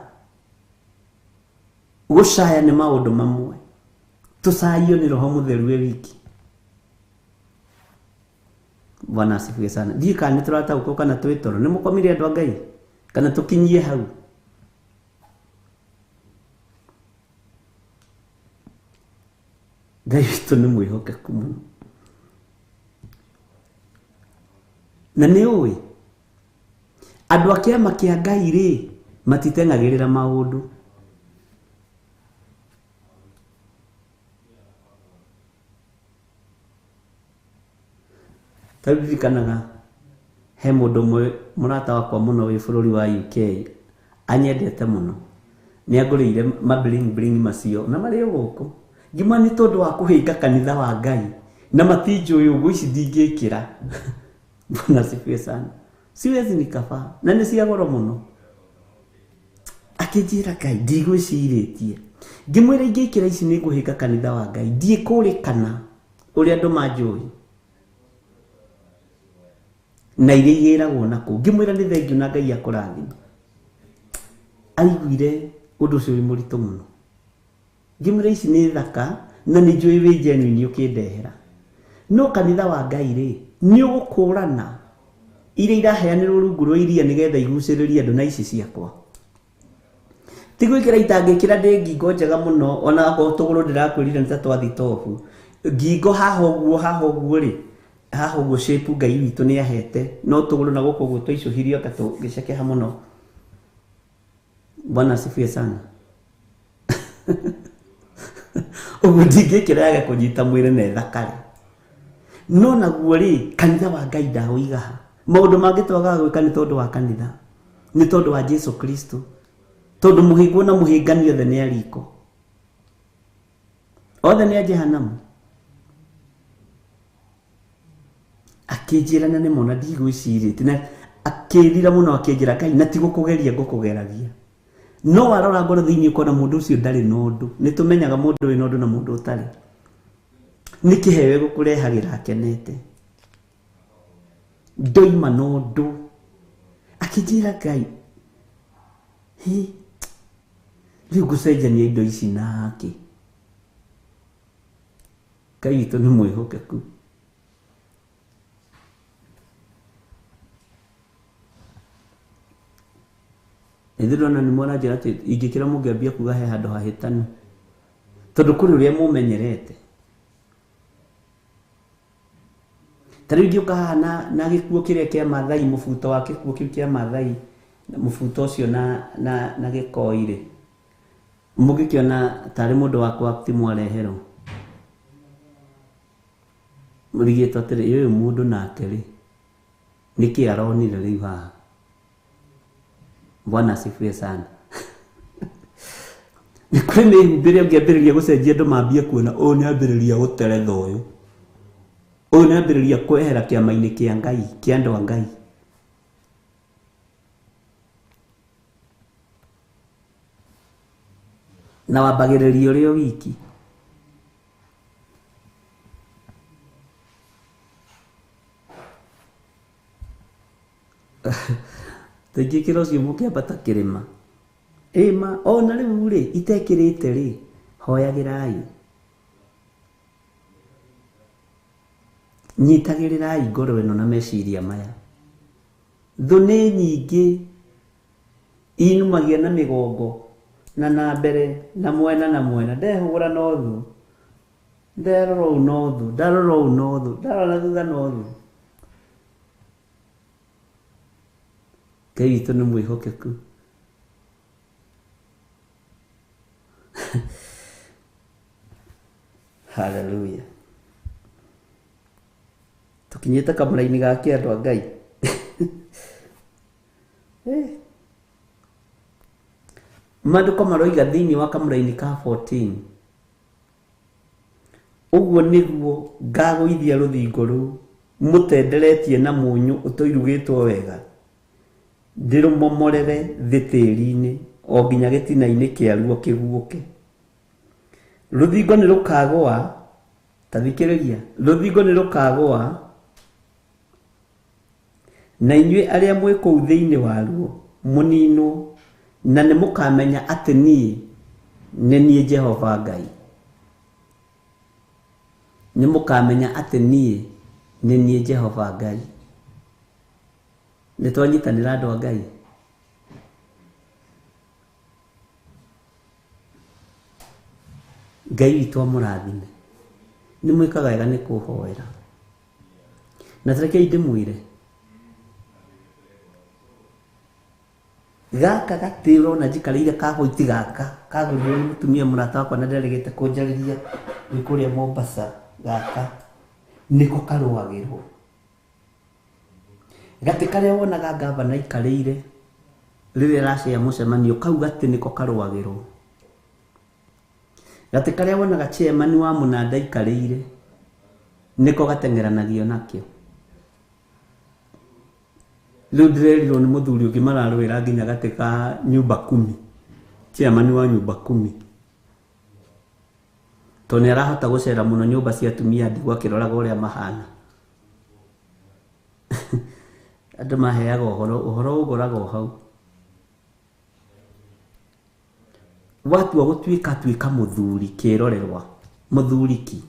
gũcaya nĩ maũndũ mamwe. Tũcaio nĩ Roho Mũtheru e wiki. Bwana asifiwe sana. Ndiũĩ kana nĩ tũrataũkwo kana twĩ toro. Nĩ mũkomire andũ a Ngai? Kana tũkinyie hau? Ngai witũ nĩ mwĩhokeku mũno. Na nĩ ũĩ andũ a kĩama kĩa Ngai rĩ matiteng'agĩrĩra maũndũ. Ta rĩu ndirikanaga he mũndũ ũmwe mũrata wakwa mũno wĩ bũrũri wa UK anyendete mũno. Nĩ angũrĩire ma bling bling macio na marĩ o gũkũ. Ngĩmwĩra nĩ tondũ wa kũhĩnga kanitha wa Ngai na matinjũĩ ũguo ici ndingĩkĩra. Bwana asifiwe sana. Siwezi nikavaa na nĩ cia goro mũno. Akĩnjĩra Ngai ndigwĩcirĩtie. Ngĩmwĩra ingĩkĩra ici nĩ ngũhĩnga kanitha wa Ngai ndiĩkũrĩkana ũrĩa andũ manjũĩ na iria igĩragwo nakũu. Ngĩmwĩra nĩ thengiũ na Ngai akũrathime. Aiguire ũndũ ũcio wĩ mũritũ mũno. Ngĩmwĩra ici nĩ thaka na nĩ njũĩ wĩ genuine ũkĩndehera. No kanitha wa Ngai rĩ nĩ ũgũkũrana iria iraheanĩrwo rungu rwa iria nĩgetha igucĩrĩrie andũ na ici ciakwa. Ti gwĩkĩra itangĩkĩra ndĩ ngingo njega mũno ona akorwo tũgũrũ ndĩrakwĩrire nĩ ta twathi tobu. Ngingo haha ũguo rĩ haha ũguo shape Ngai witũ nĩ ahete no tũgũrũ na gũkũ ũguo twaicũhirio anga tũgĩcekeha mũno. Bwana asifiwe sana. Ũguo ndingĩkĩra yage kũnyita mwĩrĩ na ĩthakare. No naguo rĩ kanitha wa Ngai ndaũiga ha. Maũndũ mangĩ twagaga gwĩka nĩ tondũ wa kanitha. Nĩ tondũ wa Jesu Kristo. Tondũ mũhĩngwo na mũhĩngani othe nĩ a riko. Othe nĩ a Jehanamu. Akĩnjĩra na nĩmona ndigwĩcirĩtie na akĩrira mũno akĩnjĩra Ngai na ti gũkũgeria ngũkũgeragia. No warora ngoro thĩinĩ ũkona mũndũ ũcio ndarĩ na ũndũ. Nĩ tũmenyaga mũndũ wĩna ũndũ na mũndũ ũtarĩ. Nĩ kĩheo egũkũrehagĩra akenete. Ndoima na ũndũ. Akĩnjĩra Ngai hi rĩu ngũcenjania indo ici nake. Ngai witũ nĩ mwĩhokeku. Nĩ ndĩrona nĩ mũranjĩra atĩ ingĩkĩra mũngĩambia kuga he handũ hahĩtanu. Tondũ kũrĩ ũrĩa mũmenyerete. Ta rĩu ingĩũka haha na gĩkuo kĩrĩa kĩa Mathai, mũbuto wa gĩkuo kĩu kĩa Mathai, mũbuto ũcio na gĩkoi rĩ, mũngĩkĩona tarĩ mũndũ wakwa ti mwareherwo. Mũrigĩtwo atĩrĩ, ũyũ mũndũ nake rĩ, nĩkĩ aronire rĩu haha? Bwana asifiwe sana. Nĩ kũrĩ mĩhumbĩre ũngĩambĩrĩria gũcenjia andũ mambie kuona ũyũ nĩ ambĩrĩria gũteretha ũyũ. Ũyũ nĩ ambĩrĩria kwehera kĩama-inĩ kĩa Ngai, kĩa andũ a Ngai. Na wambagĩrĩria ũrĩ o wiki. Tũingĩkĩra ũcio mũkĩambata kĩrĩma. Ĩma, ona rĩu rĩ, itekĩrĩte rĩ, hoyagĩrai. Nyitagĩrĩrai ngoro ĩno na meciria maya. Thũ nĩ nyingĩ, inumagia na mĩgongo, na na mbere, na mwena na mwena. Ndehũgũra no thũ, nderora ũũ no thũ, ndarora ũũ no thũ, ndarora na thutha no thũ. Ngai witũ nĩ mwĩhokeku. Hallelujah. Tukinyĩte kamũra-inĩ gake andũ a Ngai. Maandĩko maroiga thĩinĩ wa kamũra-inĩ ka 14. Ũguo nĩguo ngagũithia rũthingo rũu mũtenderetie na mũnyũ ũtoirugĩtwo wega, ndĩrũmomorere thĩ tĩri-inĩ o nginya gĩtina-inĩ kĩaruo kĩguũke. Rũthingo nĩ rũkagũa, ta thikĩrĩria, rũthingo nĩ rũkagũa, na inyuĩ arĩa mwĩ kũu thĩinĩ waruo mũninwo, na nĩ mũkamenya atĩ niĩ nĩ niĩ Jehova Ngai. Nĩ mũkamenya atĩ niĩ nĩ niĩ Jehova Ngai. Nĩ twanyitanĩra andũ a Ngai. Ngai witũ amũrathime. Nĩ mwĩkaga wega nĩ kũhoera. Na tarekei ndĩmwĩre, gaka gatĩ ũrona njikarĩire ka white gaka kagũrirwo nĩ mũtumia mũrata wakwa na nderegete kũnjarĩria wĩ kũrĩa Mombasa, gaka nĩko karũagĩrwo. Gatĩ karĩa wonaga ngavana aikarĩire rĩrĩa aracea mũcemanio, kau gatĩ nĩko karũagĩrwo. Gatĩ karĩa wonaga chairman wa mũnanda aikarĩire nĩko gateng'eranagio nakĩo. Rĩu ndĩrerirwo nĩ mũthuri ũngĩ mararũĩra nginya gatĩ ka nyumba kumi, chairman wa nyumba kumi, tondũ nĩ arahota gũcera mũno nyũmba cia atumia ndigwa akĩroraga ũrĩa mahana. Andũ maheaga ũhoro, ũhoro ũgũraga o hau. Watua gũtuĩka tuĩka mũthuri kĩrorerwa, mũthuri ki.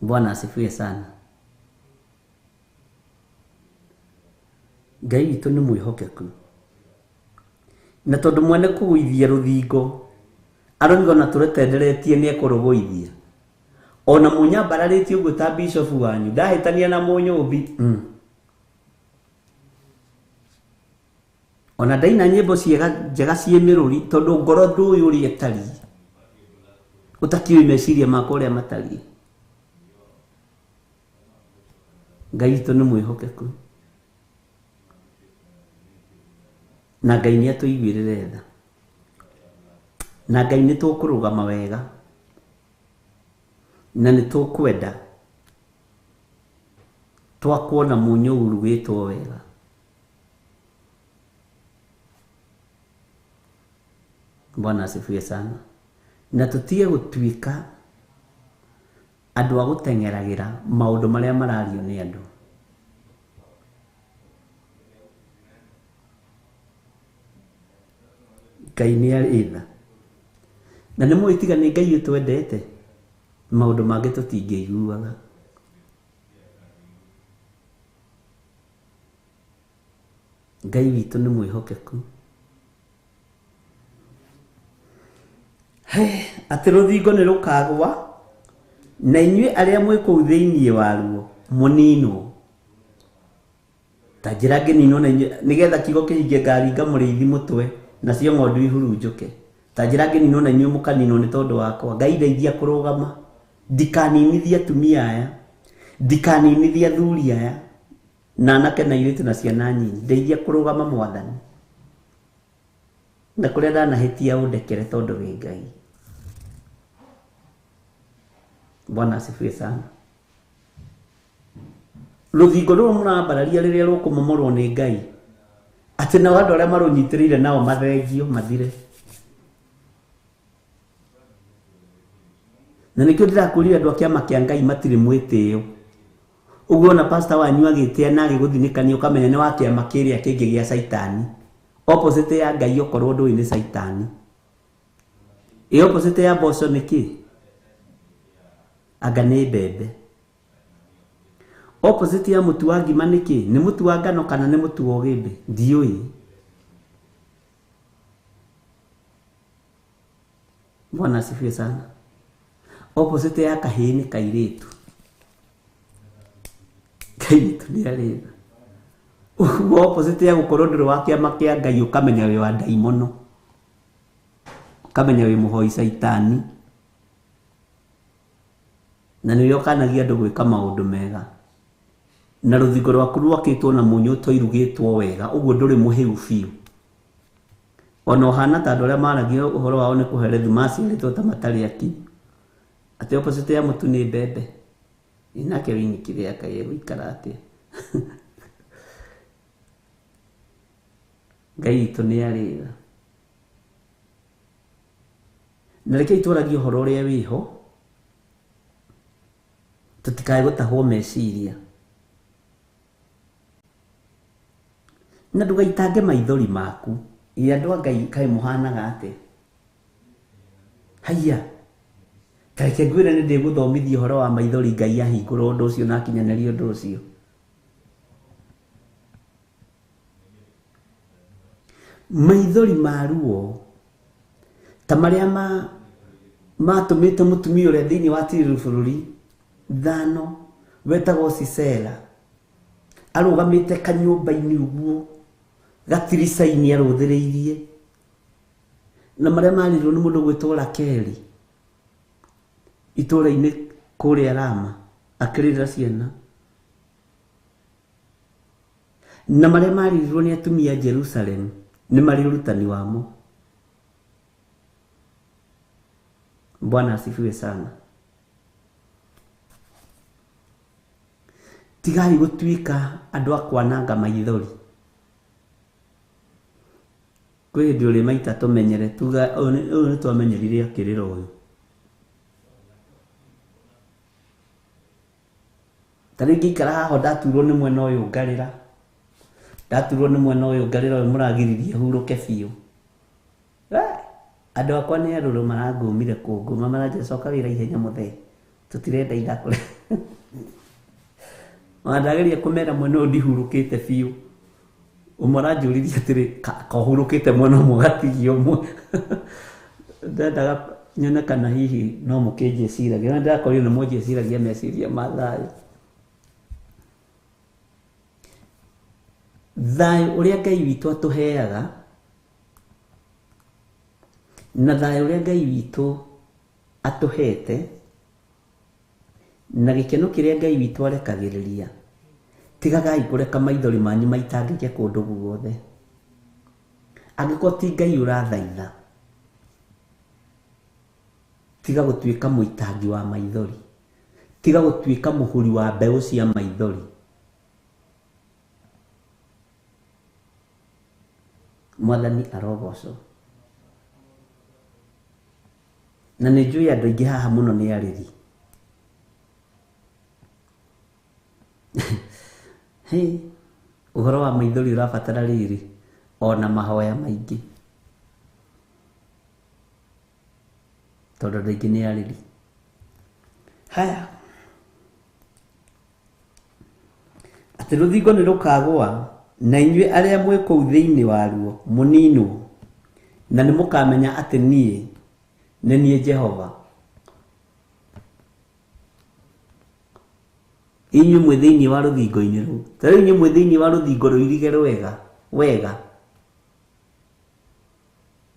Bwana asifiwe sana. Ngai witũ nĩ mwĩhokeku. Na tondũ mwene kũgũithia rũthingo aroiga ona tũrũtenderetie nĩ ekũrũgũithia. Ona mũnyambararĩtie ũguo ta bishop wanyu, ndahĩtania na mũnyũmbi. Ona ndaina nyĩmbo ciega njega ciĩ mĩrũri, tondũ ngoro ndũĩ ũrĩa ĩtariĩ, ũtakĩũĩ meciria makwa ũrĩa matariĩ. Ngai witũ nĩ mwĩhokeku. Na Ngai nĩ atũiguĩrĩre tha. Na Ngai nĩ tũkũrũgama wega. Na nĩ tũkwenda twakuona mũnyũ ũrugĩtwo wega. Bwana asifiwe sana. Na tũtige gũtuĩka andũ a gũteng'eragĩra maũndũ marĩa marario nĩ andũ. Ngai nĩ arĩ tha. Na nĩ mũĩ tiga nĩ Ngai ũtwendete, maũndũ mangĩ tũtingĩiguaga. Ngai witũ nĩ mwĩhokeku. Atĩ rũthingo nĩ rũkagũa, na inyuĩ arĩa mwĩ kũu thĩinĩ waruo mũninwo. Ta njĩra ngĩninwo na inyuĩ, nĩgetha kiugo kĩhinge ngaringa mũrĩithi mũtwe, nacio ng'ondu ihurunjũke. Ta njĩra ngĩninwo na inyuĩ mũkaninwo nĩ tondũ wakwa. Ngai ndeithia kũrũgama, ndikaninithie atumia aya, ndikaninithie athuri aya, na anake na airĩtu na ciana nyinyi. Ndeithia kũrũgama Mwathani. Na kũrĩa ndanahĩtia ũndekere tondũ wĩ Ngai. Bwana asifiwe sana. Rũthingo rũrũ mũrambararia rĩrĩa rũkũmomorwo nĩ Ngai, atĩ nao andũ arĩa marũnyitĩrĩire nao mathengio mathire. Na nĩkĩo ndĩrakwĩrire andũ a kĩama kĩa Ngai matirĩ mwĩtĩo. Ũguo ona pastor wanyu agĩtĩa na agĩgũthinĩkania ũkamenya nĩ wa kĩama kĩrĩa kĩngĩ gĩa caitani. Opposite ya Ngai okorwo ndũĩ nĩ caitani. Ĩ opposite ya mboco nĩ kĩ? Anga nĩ mbembe. Opposite ya mũtu wa ngima nĩ kĩ? Nĩ mũtu wa ngano kana nĩ mũtu wa ũgĩmbĩ? Ndiũĩ. Bwana asifiwe sana. Opposite ya kahĩĩ nĩ kairĩtu. Kairĩtu nĩ arĩtha. Ũguo opposite ya gũkorwo ndũrĩ wa kĩama kĩa Ngai ũkamenya wĩ wa ndaimono. Ũkamenya wĩ mũhoi caitani. Na nĩwe ũkanagia andũ gwĩka maũndũ mega. Na rũthingo rwaku rwakĩtwo na mũnyũ ũtoirugĩtwo wega, ũguo ndũrĩ mũhĩu biũ. Ona ũhana ta andũ arĩa maragia ũhoro wao nĩ kũherethu maciarĩtwo ta matarĩ akinyu. Atĩ opposite ya mũtu nĩ mbembe. Ĩ nake wĩnyikire akaĩ egũikara atĩa? Ngai witũ nĩ arĩ tha. Na rekei twaragie ũhoro ũrĩa wĩho, tũtikae gũtahwo meciria. Na ndũgaitange maithori maku. Ĩ andũ a Ngai kaĩ mũhanaga atĩa? Haiya, ta reke ngwĩre nĩ ndĩgũthomithia ũhoro wa maithori Ngai ahingũra ũndũ ũcio na akinyanĩrie ũndũ ũcio. Maithori ma ruo ta marĩa matũmĩte mũtumia ũrĩa thĩinĩ wa Tiriru bũrũri thano wetagwo Sisera arũgamĩte kanyũmba-inĩ ũguo gatirica-inĩ arũthĩrĩirie, na marĩa marĩirwo nĩ mũndũ gwĩtwo Rakeli itũũra-inĩ kũrĩa Rama akĩrĩrĩra ciana, na marĩa marĩirwo nĩ atumia a Jerusalem nĩ marĩ ũrutani wamo. Bwana asifiwe sana. Tigai gũtuĩka andũ a kwananga maithori. Kwĩ hĩndĩ ũrĩ maita tũmenyere tuga ũyũ nĩ twamenyerire akĩrĩra ũyũ. Ta rĩu ingĩikara haha ndaturwo nĩ mwena ũyũ ngarĩra, ndaturwo nĩ mwena ũyũ ngarĩra, ũyũ mũragiririe hurũke biũ. Andũ akwa nĩ arũrũ marangũmire kũngũma, maranjĩra coka wĩra ihenya mũthee, tũtirenda ithako. Ona ndageria kũmera mwena ũyũ ndihurũkĩte biũ. Ũmwe aranjũririe atĩrĩ, kohurũkĩte mwena ũmwe ũgatigia ũmwe. Ndendaga nyone kana hihi no mũkĩnjĩciragia, na ndĩrakorire nĩ mũnjĩciragia meciria ma thayũ. Thayũ ũrĩa Ngai witũ atũheaga na thayũ ũrĩa Ngai witũ atũhete na gĩkeno kĩrĩa Ngai witũ arekagĩrĩria, tigagai kũreka maithori manyu maitangĩke kũndũ guothe. Angĩkorwo ti Ngai ũrathaitha, tiga gũtuĩka mũitangi wa maithori, tiga gũtuĩka mũhuri wa mbeũ cia maithori. Mwathani arogocwo. Na nĩ njũĩ andũ aingĩ haha mũno nĩ arĩri. Hey, ũhoro wa maithori ũrabatara rĩrĩ ona mahoya maingĩ, tondũ andũ aingĩ nĩ arĩri. Haya, atĩ rũthingo nĩ rũkagũa na inyuĩ arĩa mwĩ kũu thĩinĩ waruo mũninwo, na nĩ mũkamenya atĩ niĩ nĩ niĩ Jehova. Inyuĩ mwĩ thĩinĩ wa rũthingo-inĩ rũu, ta rĩu inyuĩ mwĩ thĩinĩ wa rũthingo rũirige rwega wega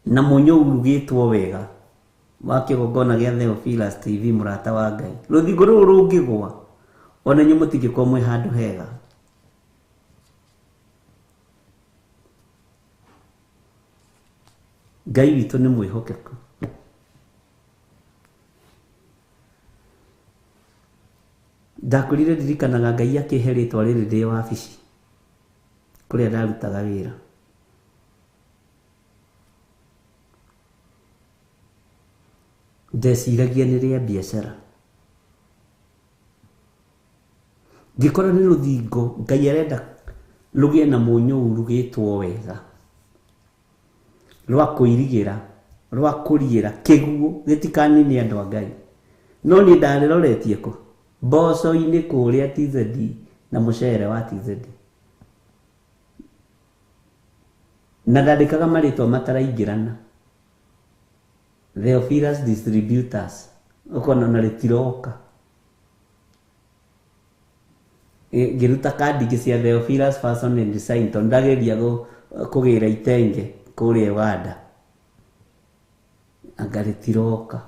na mũnyũ urugĩtwo wega wa kĩgongona gĩa Theophilus TV mũrata wa Ngai. Rũthingo rũrũ rũngĩgũa ona inyuĩ mũtingĩkorwo mwĩ handũ hega. Ngai witũ nĩ mwĩhokeku. Ndakorire ndirikanaga Ngai akĩhe rĩtwa rĩrĩ ndĩ wabici kũrĩa ndarutaga wĩra. Ndeciragia nĩ rĩa biacara. Ngĩkora nĩ rũthingo Ngai arenda rũgĩe na mũnyũ urugĩtwo wega, rwa kũirigĩra, rwa kũriĩra kĩguũ gĩtikanine andũ a Ngai. No niĩ ndarĩroretie kũ? Mboco-inĩ kũrĩa TZ na mũcere wa TZ. Na ndandĩkaga marĩtwa mataraingĩrana. Theophilus Distributors, ũkona ona rĩtiroka. Ngĩruta kandi ingĩ cia Theophilus Fashion and Design tondũ ndageria kũgĩra itenge kũrĩa Uganda. Anga rĩtiroka.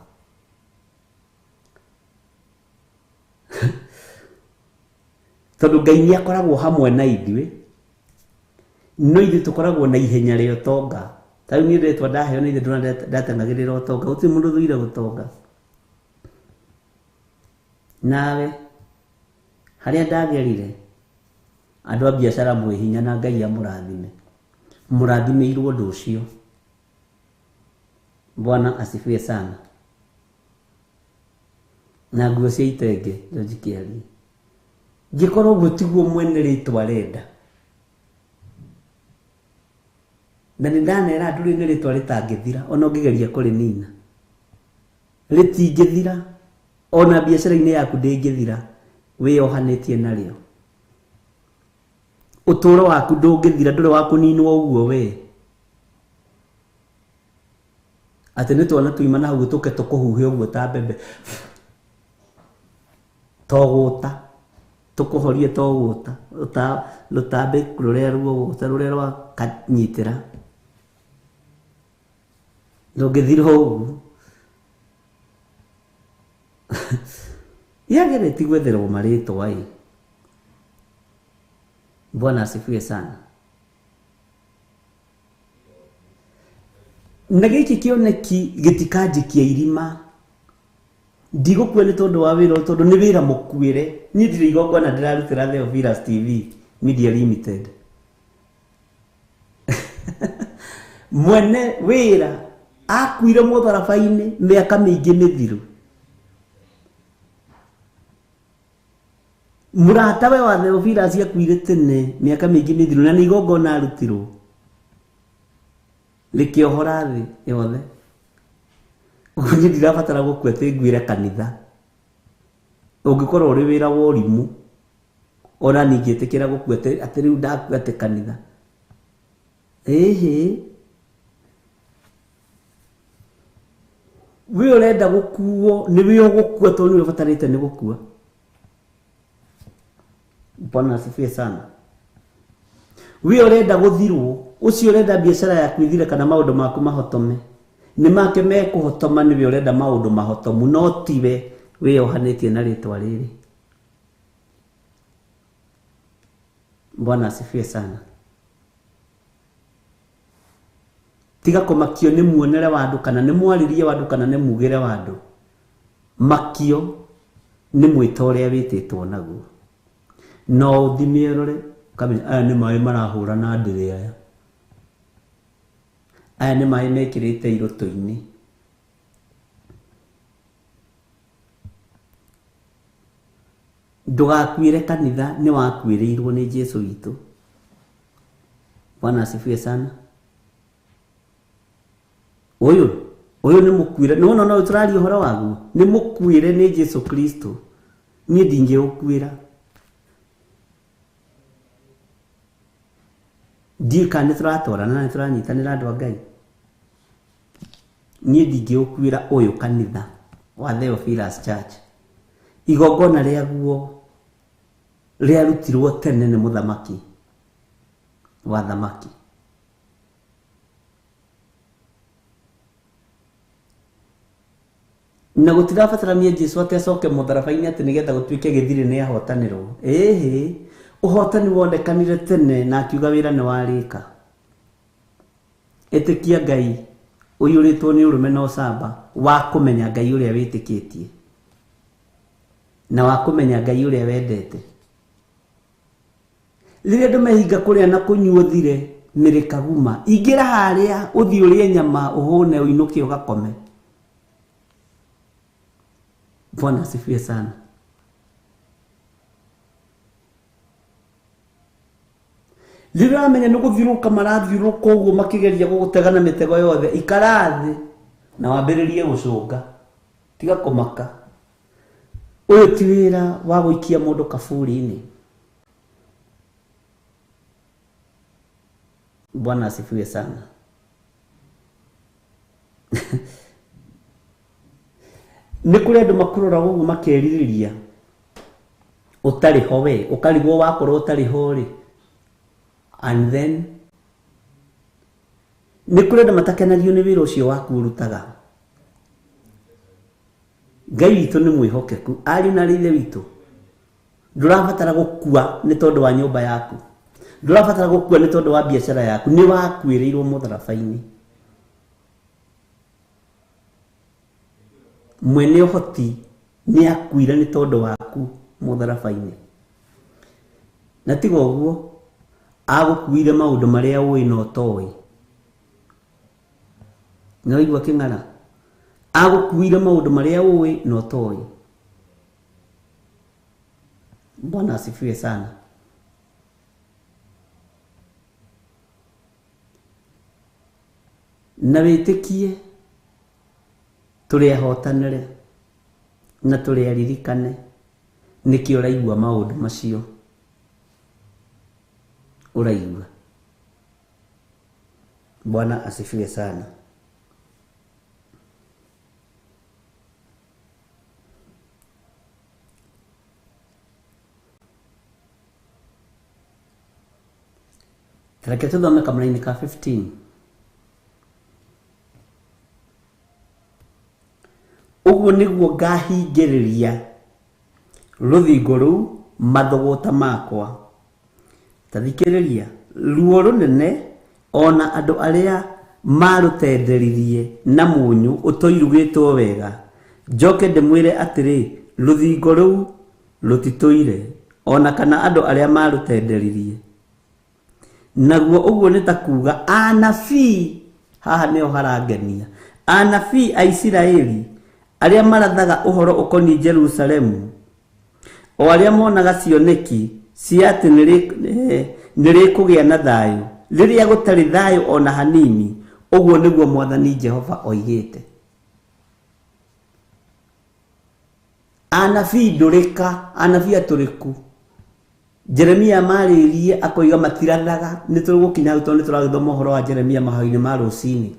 Tondũ Ngai nĩ akoragwo hamwe na ithuĩ, no ithuĩ tũkoragwo na ihenya rĩa ũtonga. Ta rĩu niĩ rĩtwa ndaheo nĩ ithe ndona ndateng'agĩrĩra ũtonga, gũtirĩ mũndũ ũthũire gũtonga. Nawe harĩa ndagerire, andũ a biacara mwĩ hinya na Ngai amũrathime. Mũrathimĩirwo ũndũ ũcio. Bwana asifiwe sana. Na nguo cia itenge George Kĩarie. Ngĩkorwo ũguo tiguo mwene rĩtwa arenda. Na nĩ ndanera andũ rĩrĩ nĩ rĩtwa rĩtangĩthira ona ũngĩgeria kũrĩnina. Rĩtingĩthira ona biacara-inĩ yaku ndĩngĩthira wĩyohanĩtie narĩo. Ũtũũro waku ndũngĩthira, ndũrĩ wa kũninwo ũguo we. Atĩ nĩ twana tuima na hau tũke tũkũhuhe ũguo ta mbembe. Togũta. Tũkũhorie togũta. Rũtambi rũrĩa ruogũta rũrĩa rwakanyitĩra. Ndũngĩthira ũguo. Yagĩrĩtie gwetherwo marĩtwa ĩ. Bwana asifiwe sana. Na gĩkĩ kĩoneki gĩtikanjikia irima. Ndigũkua nĩ tondũ wa wĩra, tondũ nĩ wĩra mũkuĩre. Niĩ ndirĩ igongona ndĩrarutĩra Theophilus TV Media Limited. Mwene wĩra akuire mũtharaba-inĩ mĩaka mĩingĩ mĩthiru. Mũratawe wa Theophilus akuire tene mĩaka mĩingĩ mĩthiru na nĩ igongona arutirwo rĩkĩohora thĩ yothe. Ũguo niĩ ndirabatara gũkua atĩ nguĩre kanitha. Ũngĩkorwo ũrĩ wĩra wa ũrimũ, ona ningĩtĩkĩra gũkua atĩ rĩu ndakua atĩ kanitha. Ĩhĩ. We ũrenda gũkuo, nĩ we ũgũkua tondũ nĩwe ũbatarĩte nĩ gũkua. Bwana asifiwe sana. We ũrenda gũthirwo, ũcio ũrenda biacara yaku ithire kana maũndũ maku mahotome. Nĩ make mekũhotoma, nĩwe ũrenda maũndũ mahotomu, no tiwe wĩyohanĩtie na rĩtwa rĩrĩ. Bwana asifiwe sana. Tiga kũmakio nĩ muonere wa andũ kana nĩ mwarĩrie wa andũ kana nĩ mugĩre wa andũ. Makio nĩ mwĩto ũrĩa wĩtĩtwo naguo. No ũthime ũrore ũkamenya aya nĩ maĩ marahũra na ndĩrĩ aya. Aya nĩ maĩ mekĩrĩte irũtũ-inĩ. Ndũgakuĩre kanitha, nĩ wakuĩrĩirwo nĩ Jesũ witũ. Bwana asifiwe sana. Ũyũ nĩ mũkuĩre, nĩ wona no tũraria ũhoro waguo. Nĩ mũkuĩre nĩ Jesũ Kristo. Niĩ ndingĩũkuĩra. Ndiũĩ kana nĩ tũratwarana na nĩ tũranyitanĩra andũ a Ngai. Niĩ ndingĩũkuĩra ũyũ kanitha wa Theophilus Church. Igongona rĩaguo rĩarutirwo tene nĩ mũthamaki wa thamaki. Na gũtirabatarania Jesũ atĩ acoke mũtharaba-inĩ atĩ nĩgetha gũtuĩke gĩthirĩ nĩ ahotanĩrwo. Ĩhĩ, ũhotani wonekanire tene na akiuga wĩra nĩ warĩka. Ĩtĩkia Ngai Ũiyũrĩtwo nĩ ũrũme na ũcamba wa kũmenya Ngai ũrĩa wĩtĩkĩtie na wa kũmenya Ngai ũrĩa wendete. Rĩrĩa andũ mehinga kũrĩa na kũnyua ũthire mĩrĩkaguma, ingĩra harĩa ũthiĩ ũrĩe nyama ũhũne ũinũke ũgakome. Bwana asifiwe sana. Rĩrĩa ũramenya nĩ gũthiũrũrũka marathiũrũrũka ũguo makĩgeria gũgũtega na mĩtego yothe, ikara thĩ na wambĩrĩrie gũcũnga. Tiga kũmaka. Ũyũ ti wĩra wa gũikia mũndũ kaburi-inĩ. Bwana asifiwe sana. Nĩ kũrĩ andũ makũroraga ũguo makerirĩria ũtarĩ ho we, ũkarigwo wakorwo ũtarĩ ho rĩ. And then nĩ kũrĩ andũ matakenagio nĩ wĩra ũcio waku ũrutaga. Ngai witũ nĩ mwĩhokeku, ariũ na ithe witũ. Ndũrabatara gũkua nĩ tondũ wa nyũmba yaku. Ndũrabatara gũkua nĩ tondũ wa biacara yaku. Nĩ wakuĩrĩirwo mũtharaba-inĩ. Mwene ũhoti nĩ akuire nĩ tondũ waku mũtharaba-inĩ. Na tiga ũguo, agũkuire maũndũ marĩa ũĩ na ũtoĩ. Nĩ waigua kĩng'ara? Agũkuire maũndũ marĩa ũĩ na ũtoĩ. Bwana asifiwe sana. Na wĩtĩkie tũrĩ ahotanĩre na tũrĩ aririkane nĩkĩo ũraigua maũndũ macio ũraigua. Bwana asifiwe sana. Reke tũthome kamũraini ka 15. Ũguo nĩguo ngahingĩrĩria rũthingo rũu mathũgũta makwa. Ta thikĩrĩria, ruo rũnene ona andũ arĩa marũtenderirie na mũnyũ ũtoirugĩtwo wega. Njoke ndĩmwĩre atĩrĩ, rũthingo rũu rũtitũire ona kana andũ arĩa marũtenderirie. Naguo ũguo nĩ ta kuga anabii, haha nĩho harangenia, anabii a Isiraeli arĩa marathaga ũhoro ũkoniĩ Jerusalemu, o arĩa monaga cioneki cia atĩ nĩ rĩkũgĩa na thayũ, rĩrĩa gũtarĩ thayũ ona hanini, ũguo nĩguo Mwathani Jehova oigĩte. Anabii ndũrĩka, anabii atũrĩku. Jeremia marĩrie akoiga matirathaga, nĩ tũgũkinya hau tondũ nĩ tũragĩthoma ũhoro wa Jeremia mahoya-inĩ ma rũcinĩ.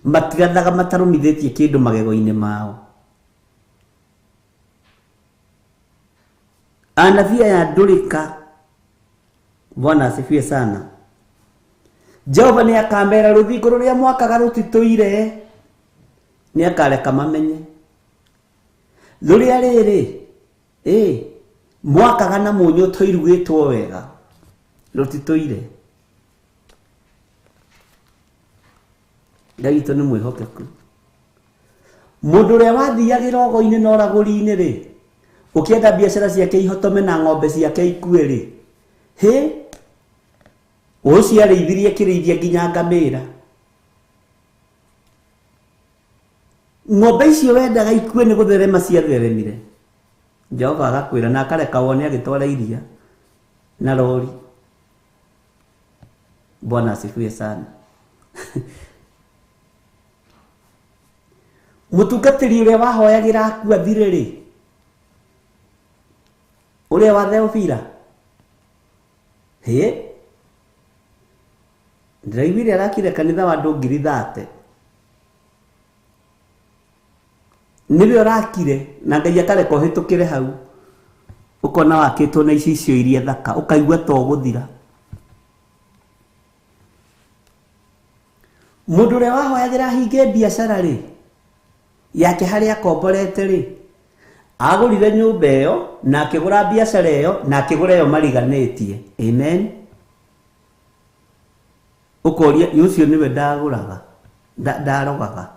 Matirathaga matarũmithĩtie kĩndũ magego-inĩ mao. Anabii aya ndũrĩka. Bwana asifiwe sana. Jehova nĩ akamera rũthingo rũrĩa mwakaga rũtitũire, nĩ akareka mamenye. Rũrĩa rĩrĩ, mwakaga na mũnyũ ũtoirugĩtwo wega, rũtitũire. Ngai witũ nĩ mwĩhokeku. Mũndũ ũrĩa wathiagĩra ogo-inĩ na ũragũri-inĩ rĩ, ũkĩenda biacara ciake ihotome na ng'ombe ciake ikue rĩ, hĩ, ũcio arĩithirie kĩrĩithia nginya ngamĩra. Ng'ombe icio wendaga ikue nĩ gũtherema ciatheremire. Jehova agakwĩra na akareka wone agĩtwara iria na rori. Bwana asifiwe sana. Mũtungatĩri ũrĩa wahoyagĩra akua thire rĩ, ũrĩa wa Theofila, hĩ, ndĩraiguire arakire kanitha wa andũ 30,000. Nĩwe ũrakire na Ngai akareka ũhĩtũkĩre hau, ũkona wakĩtwo na icicio iria thaka, ũkaigua ta ũgũthira. Mũndũ ũrĩa wahoyagĩra ahinge biacara rĩ, yake harĩa akomborete rĩ, agũrire nyũmba ĩyo na akĩgũra biacara ĩyo na akĩgũra ĩyo mariganĩtie. Amen. Ũkoria ũcio nĩwe ndagũraga. Ndarogaga.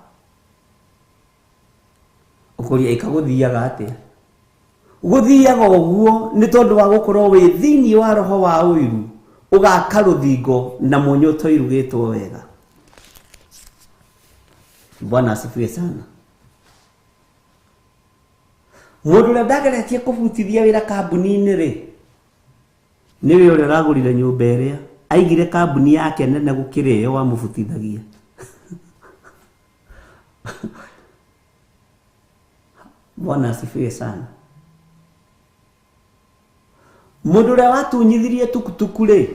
Ũkũria ĩkagũthiaga atĩa? Gũthiaga ũguo nĩ tondũ wa gũkorwo wĩ thĩinĩ wa roho wa ũiru, ũgaka rũthingo na mũnyũ ũtoirugĩtwo wega. Bwana asifiwe sana. Mũndũ ũrĩa ndageretie kũbutithia wĩra kambuni-inĩ rĩ, nĩwe ũrĩa ũragũrire nyũmba ĩrĩa aigire kambuni yake nene gũkĩra ĩyo wamũbutithagia. Bwana asifiwe sana. Mũndũ ũrĩa watunyithirie tukutuku rĩ,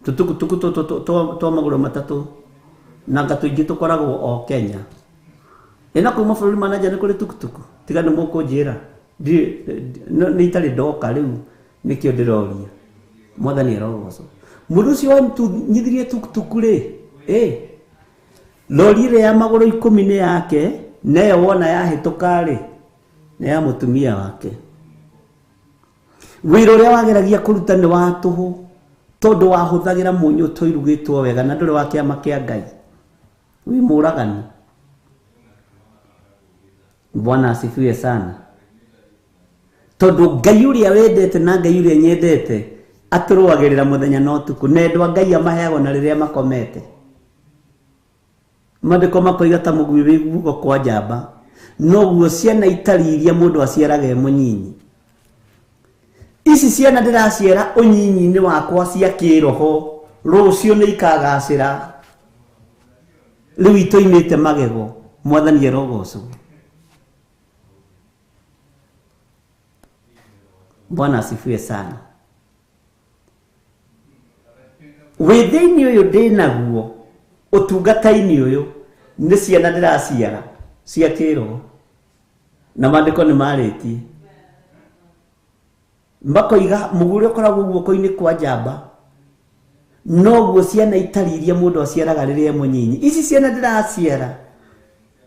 tũtukutuku twa magũrũ matatũ na nga tũingĩ tũkoragwo o Kenya. Ĩna kũu mabũrũri ma na nja nĩ kũrĩ tukutuku? Tiga nĩ mũkũnjĩra. Nĩ itarĩ ndoka rĩu nĩkĩo ndĩroria. Mwathani arogocwo. Mũndũ ũcio watunyithirie tukutuku rĩ, lori ĩrĩa ya magũrũ 10 nĩ yake, neyo wona yahĩtũka rĩ, nĩ ya mũtumia wake. Wĩra ũrĩa wageragia kũruta nĩ wa tũhũ, tondũ wahũthagĩra mũnyũ ũtoirugĩtwo wega na ndũrĩ wa kĩama kĩa Ngai. Wĩ mũragani. Bwana asifiwe sana. Tondũ Ngai ũrĩa wendete na Ngai ũrĩa nyendete atũrũagĩrĩra mũthenya na ũtukũ, na endwa Ngai amaheagwo na rĩrĩa makomete. Maandĩko makoiga ta mũgui wĩ guoko kwa njamba, noguo ciana itarĩ iria mũndũ aciaraga e mũnyinyi. Ici ciana ndĩraciara ũnyinyi-inĩ wakwa cia kĩroho, rũciũ nĩ ikagacĩra. Rĩu itoimĩte magego, Mwathani arogocwo. Bwana asifiwe sana. Wĩ thĩinĩ ũyũ ndĩnaguo, ũtungata-inĩ ũyũ, nĩ ciana ndĩraciara cia kĩroho, na maandĩko nĩ marĩtie. Makoiga mũgũrũ ũrĩa ũkoragwo guoko-inĩ kwa njamba, noguo ciana itarĩ iria mũndũ aciaraga rĩrĩa e mũnyinyi. Ici ciana ndĩraciara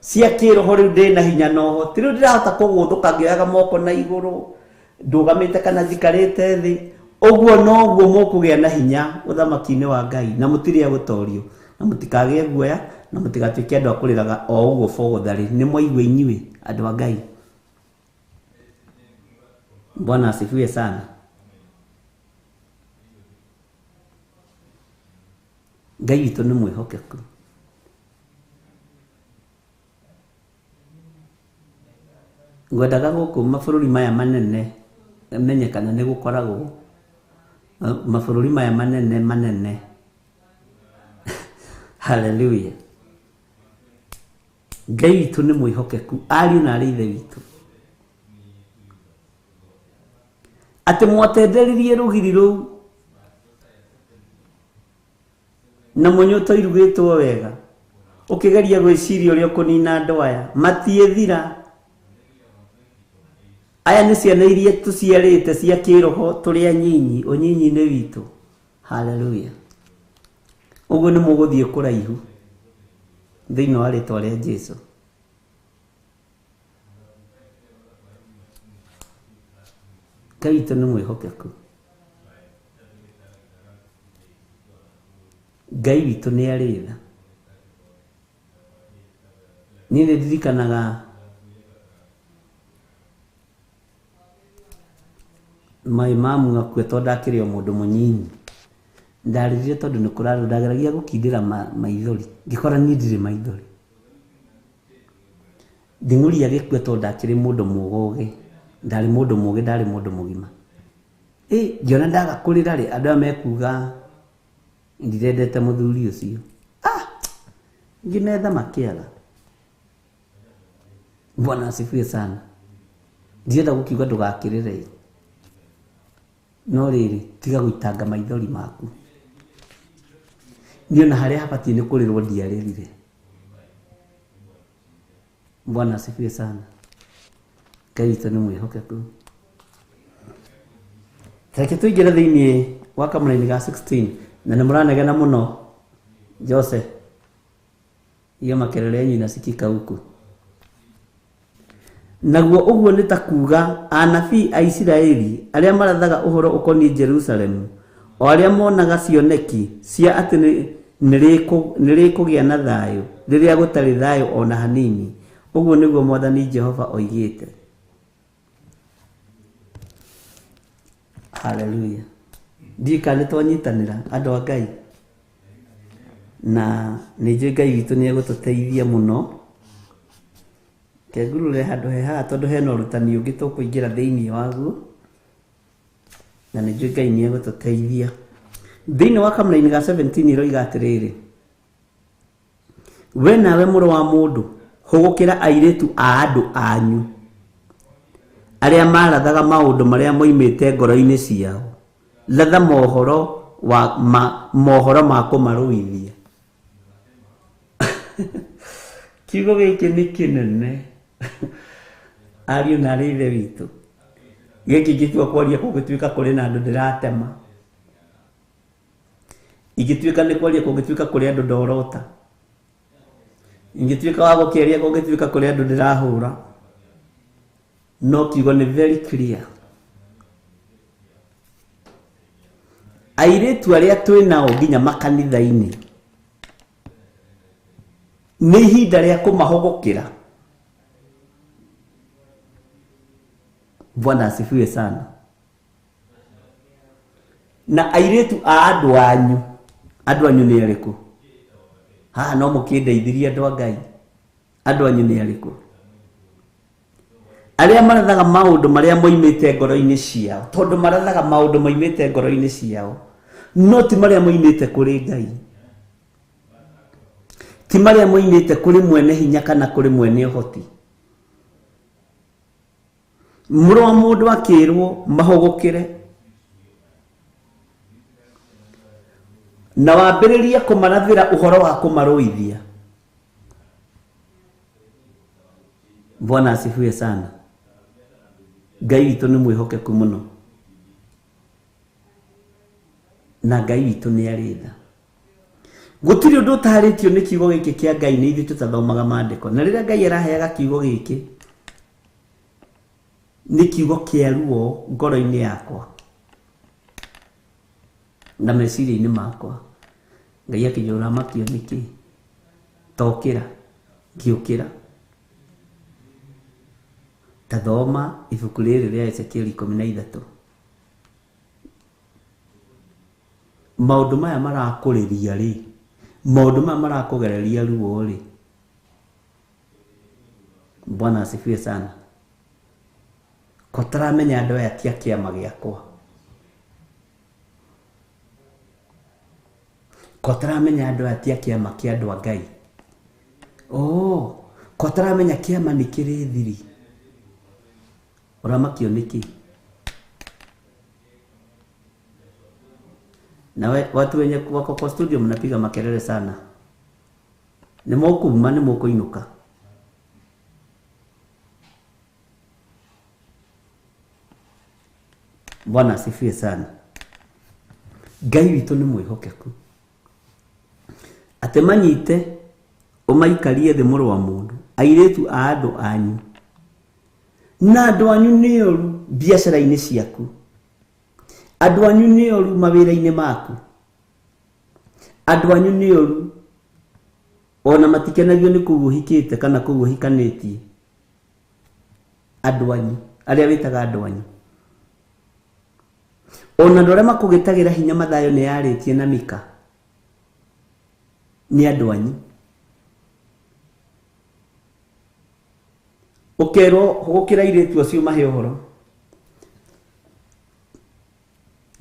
cia kĩroho rĩu ndĩna hinya na ũhoti, rĩu ndĩrahota kũgũthũka ngĩoyaga moko na igũrũ, ndũgamĩte kana njikarĩte thĩ. Ũguo noguo mũkũgĩa na hinya ũthamaki-inĩ wa Ngai, na mũtirĩ a gũtorio, na mũtikagĩe guoya, na mũtigatuĩke andũ a kũrĩraga o ũguo bogotharĩ. Nĩ mwaigua inyuĩ andũ a Ngai. Bwana asifiwe sana. Ngai witũ nĩ mwĩhokeku. Ngwendaga gũkũ mabũrũri maya manene menye kana nĩ gũkoragwo mabũrũri maya manene manene. Hallelujah. Ngai witũ nĩ mwĩhokeku, ariũ na arĩ ithe witũ. Atĩ mwatenderirie rũgiri rũu na mũnyũ ũtoirugĩtwo wega, ũkĩgeria gwĩciria ũrĩa ũkũnina andũ aya, matiĩthira. Aya nĩ ciana iria tũciarĩte cia kĩroho tũrĩ anyinyi, ũnyinyi-inĩ witũ. Hallelujah. Ũguo nĩ mũgũthiĩ kũraihu thĩinĩ wa rĩtwa rĩa Jesũ. Ngai witũ nĩ mwĩhokeku. Ngai witũ nĩ arĩ tha. Niĩ nĩ ndirikanaga mai mamu akue tondũ ndakĩrĩ o mũndũ mũnyinyi. Ndarĩrire tondũ nĩ kũrarĩrwo, ndageragia gũkindĩra maithori, ngĩkora niĩ ndirĩ maithori. Nding'ũri agĩkua tondũ ndakĩrĩ mũndũ mũgũgĩ, ndarĩ mũndũ mũgĩ, ndarĩ mũndũ mũgima. Ngĩona ndaga kũrĩra rĩ, andũ aya mekuga ndirendete mũthuri ũcio. Ngĩmetha makĩaga. Bwana asifiwe sana. Ndirenda gũkiuga ndũgakĩrĩre, no rĩrĩ, tiga gũitanga maithori maku. Niĩ ona harĩa habatiĩ nĩ kũrĩrwo ndiarĩrire. Bwana asifiwe sana. Ngai witũ nĩ mwĩhokeku. Reke tũingĩre thĩinĩ wa kamũraini ga 16, na nĩ mũranegena mũno. Jose, iyo makelele yenyu inasikika huku. Naguo ũguo nĩ ta kuuga anabii a Isiraeli arĩa marathaga ũhoro ũkoniĩ Jerusalemu, o arĩa monaga cioneki cia atĩ Nĩ rĩkũgĩa na thayũ rĩrĩa gũtarĩ thayũ ona hanini? Ũguo nĩguo Mwathani Jehova oigĩte. Haleluya. Ndiũĩ kana nĩ twanyitanĩra andũ a Ngai, na nĩ njũĩ Ngai witũ nĩ egũtũteithia mũno. Kengurure handũ he haha tondũ hena ũrutani ũngĩ tũkũingĩra thĩinĩ waguo, na nĩ njũĩ Ngai nĩ egũtũteithia. Thĩinĩ wa kamũraini ga 17 ĩroiga atĩrĩrĩ, we nawe mũrũ wa mũndũ, hũgũkĩra airĩtu a andũ anyu arĩa marathaga maũndũ marĩa moimĩte ngoro-inĩ ciao, latha mohoro wa mohoro ma kũmarũithia. Kiugo gĩkĩ nĩ kĩnene ariũ na arĩ ithe witũ. Gĩkĩ ingĩtua kwaria kũngĩtuĩka kũrĩ na andũ ndĩratema, ingĩtuĩka nĩ kwaria kũngĩtuĩka kũrĩ andũ ndorota, ingĩtuĩka wa gũkĩaria kũngĩtuĩka kũrĩ andũ ndĩrahũra, no kiugo nĩ very clear. Airĩtu arĩa twĩ nao nginya makanitha-inĩ nĩ ihinda rĩa kũmahũgũkĩra. Bwana asifiwe sana. Na airĩtu a andũ anyu, andũ anyu nĩ arĩkũ? Haha no mũkĩndeithirie andũ a Ngai. Andũ anyu nĩ arĩkũ? Arĩa marathaga maũndũ marĩa moimĩte ngoro-inĩ ciao, tondũ marathaga maũndũ moimĩte ngoro-inĩ ciao, no ti marĩa moimĩte kũrĩ Ngai, ti marĩa moimĩte kũrĩ mwene hinya kana kũrĩ mwene ũhoti. Mũrũ wa mũndũ akĩrwo mahũgũkĩre na wambĩrĩrie kũmarathĩra ũhoro wa kũmarũithia. Bwana asifiwe sana. Ngai witũ nĩ mwĩhokeku mũno, na Ngai witũ nĩ arĩ tha. Gũtirĩ ũndũ ũtarĩtio nĩ kiugo gĩkĩ kĩa Ngai nĩ ithuĩ tũtathomaga maandĩko. Na rĩrĩa Ngai araheaga kiugo gĩkĩ, nĩ kiugo kĩa ruo ngoro-inĩ yakwa na meciria-inĩ makwa. Ngai akĩnjũra makio nĩkĩ? Tokĩra, ngĩũkĩra. Tathoma ibuku rĩrĩ rĩa Ezekiel 13. Maũndũ maya marakũrĩria rĩ, maũndũ maya marakũgereria ruo rĩ. Bwana asifiwe sana. Ko taramenya andũ aya ti a kĩama gĩakwa, ko taramenya andũ aya ti a kĩama kĩa andũ a Ngai, oh, ko taramenya kĩama nĩ kĩrĩ thiri. Ũramakio nĩkĩ? Na watu wenye wako kwa studio mnapiga makelele sana. Nĩ mũkuma, nĩ mũkũinũka. Bwana asifiwe sana. Ngai witũ nĩ mwĩhokeku. Atĩ manyite ũmaikarie thĩ mũrũ wa mũndũ, airĩtu a andũ anyu, na andũ anyu nĩ oru biacara-inĩ ciaku, andũ anyu nĩ oru mawĩra-inĩ maku, andũ anyu nĩ oru ona matikenagio nĩ kũu ũhikĩte kana kũu ũhikanĩtie. Andũ anyu arĩa wĩtaga andũ anyu, ona andũ arĩa makũgĩtagĩra hinya Mathayo nĩ yarĩtie na Mika, nĩ andũ anyu. Ũkerwo hũgũkĩra airĩtu acio mahe ũhoro,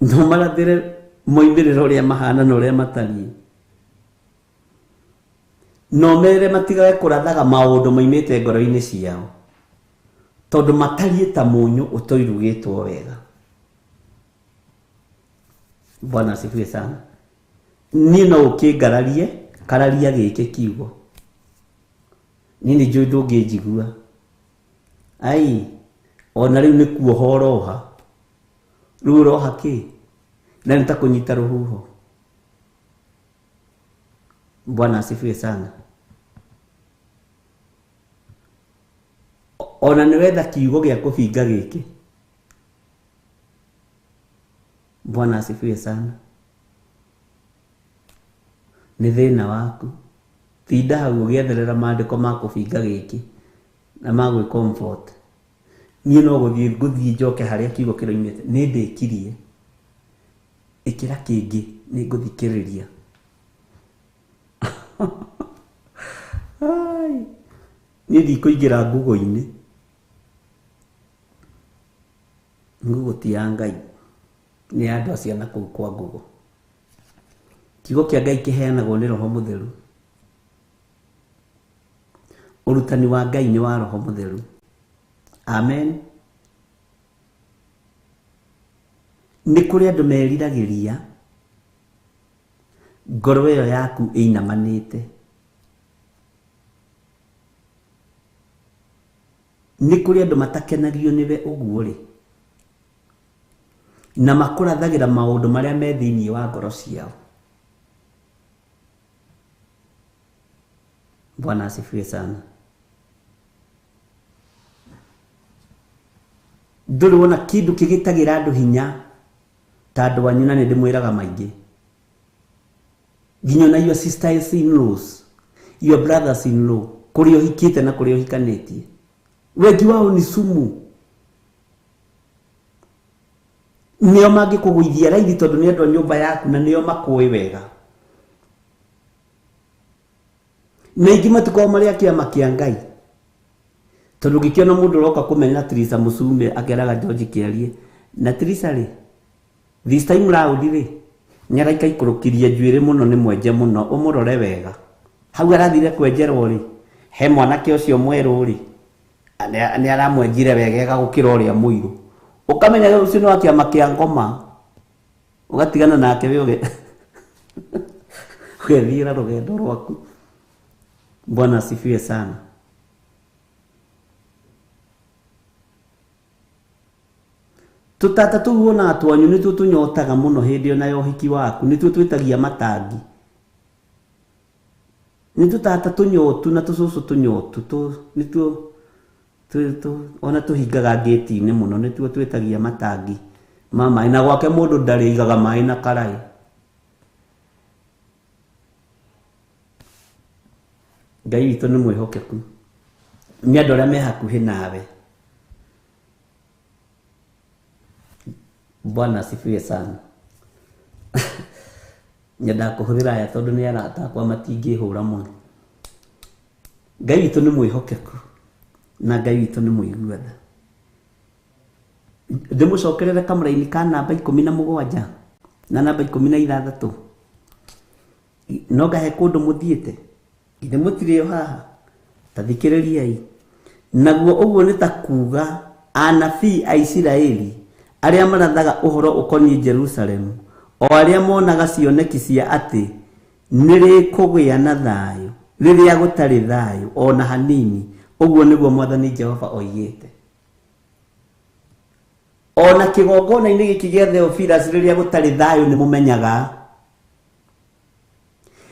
no marathĩre moimĩrĩro ũrĩa mahana na ũrĩa matariĩ, no mere matigage kũrathaga maũndũ moimĩte ngoro-inĩ ciao, tondũ matariĩ ta mũnyũ ũtoirugĩtwo wega. Bwana asifiwe sana. Niĩ no ũkĩngararie, kararia gĩkĩ kiugo. Niĩ nĩ njũĩ ndũngĩnjigua. Ai, ona rĩu nĩ kuoha ũroha. Rĩu ũroha kĩ? Na nĩ ta kũnyita rũhuho. Bwana asifiwe sana. Ona nĩ wetha kiugo gĩa kũbinga gĩkĩ. Bwana asifiwe sana. Nĩ thĩna waku. Tinda hau ũgĩetherera maandĩko ma kũbinga gĩkĩ na ma gwĩ comfort. Niĩ no gũthiĩ ngũthiĩ njoke harĩa kiugo kĩroimĩte. Nĩ ndĩkirie. Ĩkĩra kĩngĩ nĩ ngũthikĩrĩria. Ai. Niĩ ndikũingĩra Google-inĩ. Google ti ya Ngai. Nĩ ya andũ acio na kũu kwa Google. Kiugo kĩa Ngai kĩheanagwo nĩ Roho Mũtheru. Ũrutani wa Ngai nĩ wa Roho Mũtheru. Amen. Nĩ kũrĩ andũ meriragĩria ngoro ĩyo yaku ĩinamanĩte. Nĩ kũrĩ andũ matakenagio nĩwe ũguo rĩ, na makũrathagĩra maũndũ marĩa me thĩinĩ wa ngoro ciao. Bwana asifiwe sana. Ndũrĩ wona kĩndũ kĩgĩtagĩra andũ hinya ta andũ anyu, na nĩ ndĩmwĩraga maingĩ. Nginya ona your sisters in laws, your brothers in law, kũrĩa ũhikĩte na kũrĩa ũhikanĩtie, wengi wao nĩ sumu. Nĩo mangĩkũgũithia raithi tondũ nĩ andũ a nyũmba yaku na nĩo makũĩ wega. Na aingĩ matikoragwo marĩ a kĩama kĩa Ngai. Tondũ ũngĩkĩona mũndũ ũroka kũmena Teresa Mũcume akeraga George Kĩarie, na Teresa rĩ, this time round rĩ, nĩaraika ikũrũkirie njuĩrĩ mũno, nĩ mwenje mũno, ũmũrore wega. Hau arathire kwenjerwo rĩ, he mwanake ũcio mwerũ rĩ, nĩ aramwenjire wegega gũkĩra ũrĩa mũirũ. Ũkamenya ũcio nĩ wa kĩama kĩa ngoma, ũgatigana nake we ũgethiĩra rũgendo rwaku. Bwana asifiwe sana. Tũtata tũu wonaga twanyu nĩtuo tũnyotaga mũno hĩndĩ ona ya ũhiki waku, nĩtuo twĩtagia matangi. Nĩ tũtata tũnyotu na tũcũcũ tũnyotu, nĩtuo ona tũhingaga ngĩti-inĩ mũno, nĩtuo twĩtagia matangi ma maĩ, na gwake mũndũ ndarĩigaga maĩ na karaĩ. Ngai witũ nĩ mwĩhokeku. Nĩ andũ arĩa me hakuhĩ nawe. Bwana asifiwe sana. Nyendaga kũhũthĩra aya tondũ nĩ arata akwa matingĩhũra mũno. Ngai witũ nĩ mwĩhokeku na Ngai witũ nĩ mũigua tha. Ndĩmũcokerere kamũraini ka namba 17 na namba 16. No ngahe kũndũ mũthiĩte. Githĩ mũtirĩ o haha? Ta thikĩrĩriai. Naguo ũguo nĩ ta kuuga anabii a Isiraeli arĩa marathaga ũhoro ũkoniĩ Jerusalemu, o arĩa monaga cioneki cia atĩ nĩrĩkũgĩa na thayũ rĩrĩa gũtarĩ thayũ ona hanini, ũguo nĩguo Mwathani Jehova oigĩte. Ona kĩgongona-inĩ gĩkĩ gĩa Theophilus rĩrĩa gũtarĩ thayũ nĩ mũmenyaga,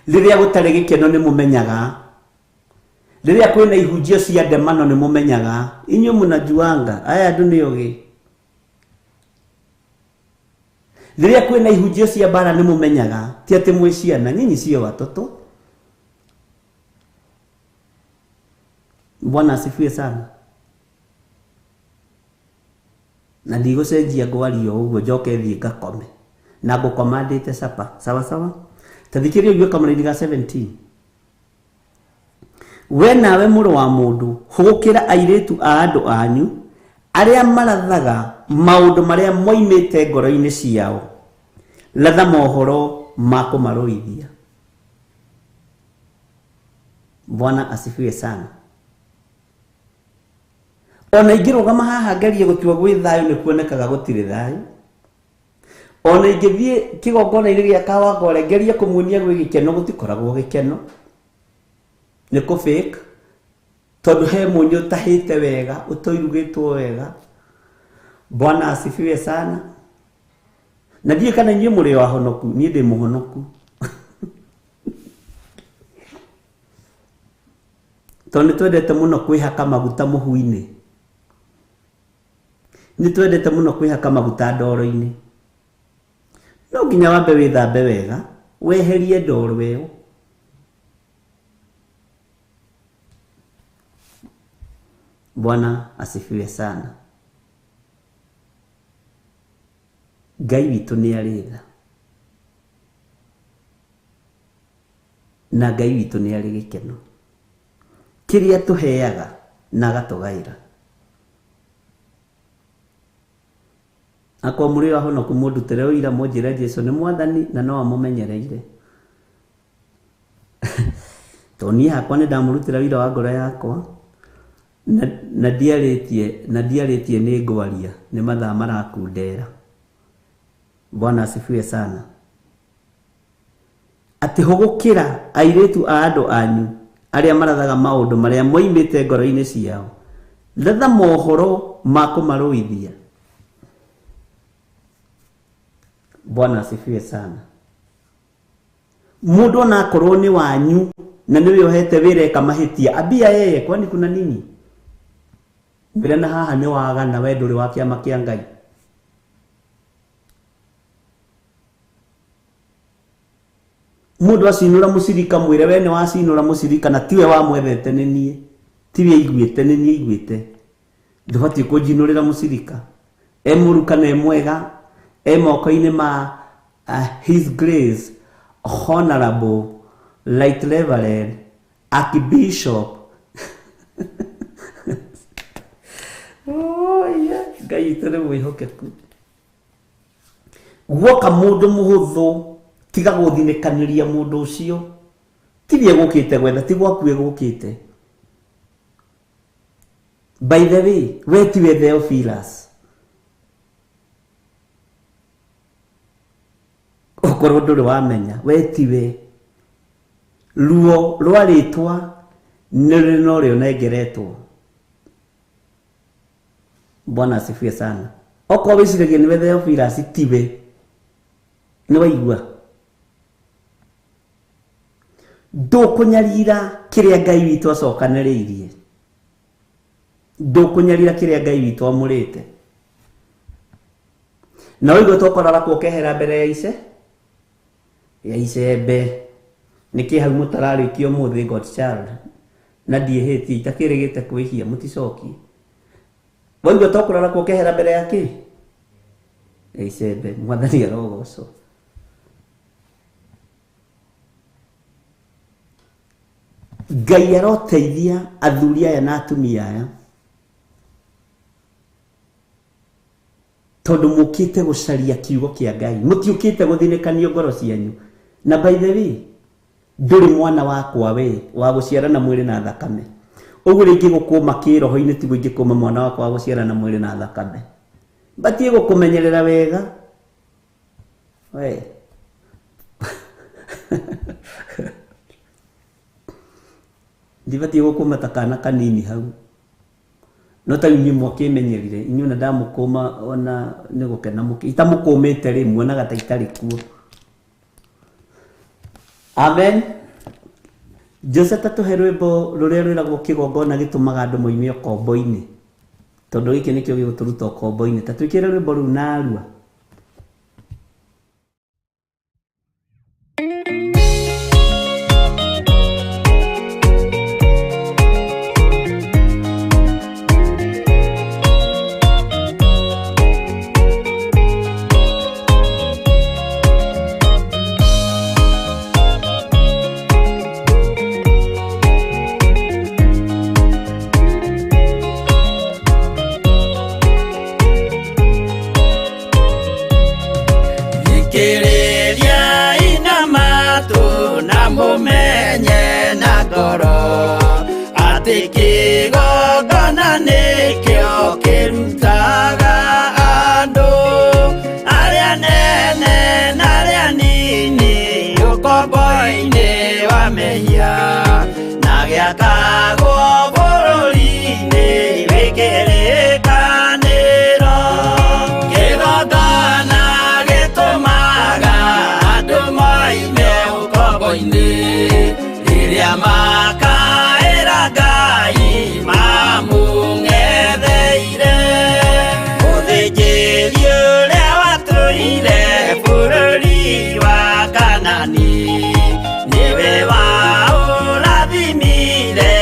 rĩrĩa gũtarĩ gĩkeno nĩ mũmenyaga, rĩrĩa kwĩna ihunjio cia ndemano nĩ mũmenyaga. Inyuĩ mũnajuanga aya andũ nĩ ogĩ. Rĩrĩa kwĩna ihunjio cia mbara nĩ mũmenyaga, ti atĩ mwĩ ciana, nyinyi sio watoto. Bwana asifiwe sana. Na ndigũcenjia ngwaria ũguo njoke thiĩ ngakome, na ngũkoma ndĩte capa. Sawa sawa. Ta thikĩrĩria ũigue kamũraini ga 17. We nawe mũrũ wa mũndũ, hũgũkĩra airĩtu a andũ anyu arĩa marathaga maũndũ marĩa moimĩte ngoro-inĩ ciao, latha mohoro ma kũmarũithia. Bwana asifiwe sana. Ona ingĩrũgama haha ngerie gũtua gwĩ thayũ nĩ kuonekaga gũtirĩ thayũ. Ona ingĩthiĩ kĩgongona-inĩ gĩa Kawangware ngerie kũmuonia gwĩ gĩkeno, gũtikoragwo gĩkeno. Nĩ kũ fake, tondũ he mũnyũ ũtahĩte wega, ũtoirugĩtwo wega. Bwana asifiwe sana. Na ndiũĩ kana inyuĩ mũrĩ o ahonoku, niĩ ndĩ mũhonoku. Tondũ nĩ twendete mũno kwĩhaka maguta mũhu-inĩ. Nĩ twendete mũno kwĩhaka maguta ndoro-inĩ. No nginya wambe wĩthambe wega, weherie ndoro ĩyo. Bwana asifiwe sana. Ngai witũ nĩ arĩ tha na Ngai witũ nĩ arĩ gĩkeno. Kĩrĩa tũheaga na agatũgaĩra. Akwa mũrĩ ahonoku mũndutĩre ũira mũnjĩre Jesũ nĩ mwathani na no amũmenyereire. Tondũ niĩ hakwa nĩ ndamũrutĩra ũira wa ngoro yakwa na ndiarĩtie nĩ ngwaria nĩ mathaa marakundera. Bwana asifiwe sana. Atĩ hũgũkĩra airĩtu a andũ anyu arĩa marathaga maũndũ marĩa moimĩte ngoro-inĩ ciao, ratha mohoro ma kũmarũithia. Bwana asifiwe sana. Mũndũ ona akorwo nĩ wanyu na nĩwe ũhete wĩra eka mahĩtia, ambia yeye, kwani kuna nini? Mbere na haha nĩ wagana, we ndũrĩ wa kĩama kĩa Ngai. Mũndũ acinũra mũcirika mwĩre we nĩ wacinũra mũcirika na tiwe wamwethete nĩ niĩ, tiwe aiguĩte nĩ niĩ aiguĩte. Ndũbatiĩ kũnjinũrĩra mũcirika. E mũru kana e mwega, e moko-inĩ ma His Grace Honorable Right Reverend Archbishop. Oh yeah, Ngai witũ nĩ mwĩhokeku. Guoka mũndũ mũhũthũ, tiga gũthinĩkanĩria mũndũ ũcio. Tiwe gũkĩte gwetha, ti gwaku gũkĩte. By the way, we tiwe Theophilus. Okorwo ndũrĩ wamenya, we tiwe. Ruo rwa rĩtwa nĩ no rĩonengeretwo. Bwana asifiwe sana. Okorwo wĩciragia nĩwe Theophilus, tiwe. Nĩ waigua? Ndũkũnyarira kĩrĩa Ngai witũ acokanĩrĩirie. Ndũkũnyarira kĩrĩa Ngai witũ amũrĩte. Na waigua tũkorora kũkehera mbere ya ice ya icembe. Nĩkĩ hau mũtararĩkia ũmũthĩ God child na ndiĩhĩtie itakĩrĩgĩte kwĩhia mũticokie. Waigua tũkorora kũkehera mbere ya kĩ ya icembe. Mwathani arogocwo. Ngai aroteithia athuri aya na atumia aya tondũ mũkĩte gũcaria kiugo kĩa Ngai, mũtiũkĩte gũthinĩkanio ngoro cianyu. Na by the way, ndũrĩ mwana wakwa we wa gũciara na mwĩrĩ na thakame. Ũguo rĩngĩ gũkũma kĩroho-inĩ tiguo ingĩkũma mwana wakwa wa gũciara na mwĩrĩ na thakame. Batiĩ gũkũmenyerera wega. We ndibatiĩ gũkũma ta kana kanini hau. No ta inyuĩ mwakĩmenyerire, inyuĩ na ndamũkũma ona nĩ gũkena mũkĩ itamũkũmĩte rĩ muonaga ta itarĩ kuo. Amen. Jose tatũhe rwĩmbo rũrĩa rwĩragwo kĩgongona gĩtũmaga andũ moime ũkombo-inĩ, tondũ gĩkĩ nĩkĩo gĩgũtũruta ũkombo-inĩ. Ta twĩkĩre rwĩmbo rũu narua. Kĩgongona nĩkĩo kĩrutaga andũ arĩa nene na arĩa nini ũkombo-inĩ wa mehia na gĩakagwo bũrũri-inĩ wĩ kĩrĩkanĩro. Kĩgongona gĩtũmaga andũ moime ũkombo-inĩ rĩrĩa makaĩra Ngai mamũng'etheire. Mũthĩnjĩri ũrĩa watũire bũrũri wa Kanani nĩwe waũrathimire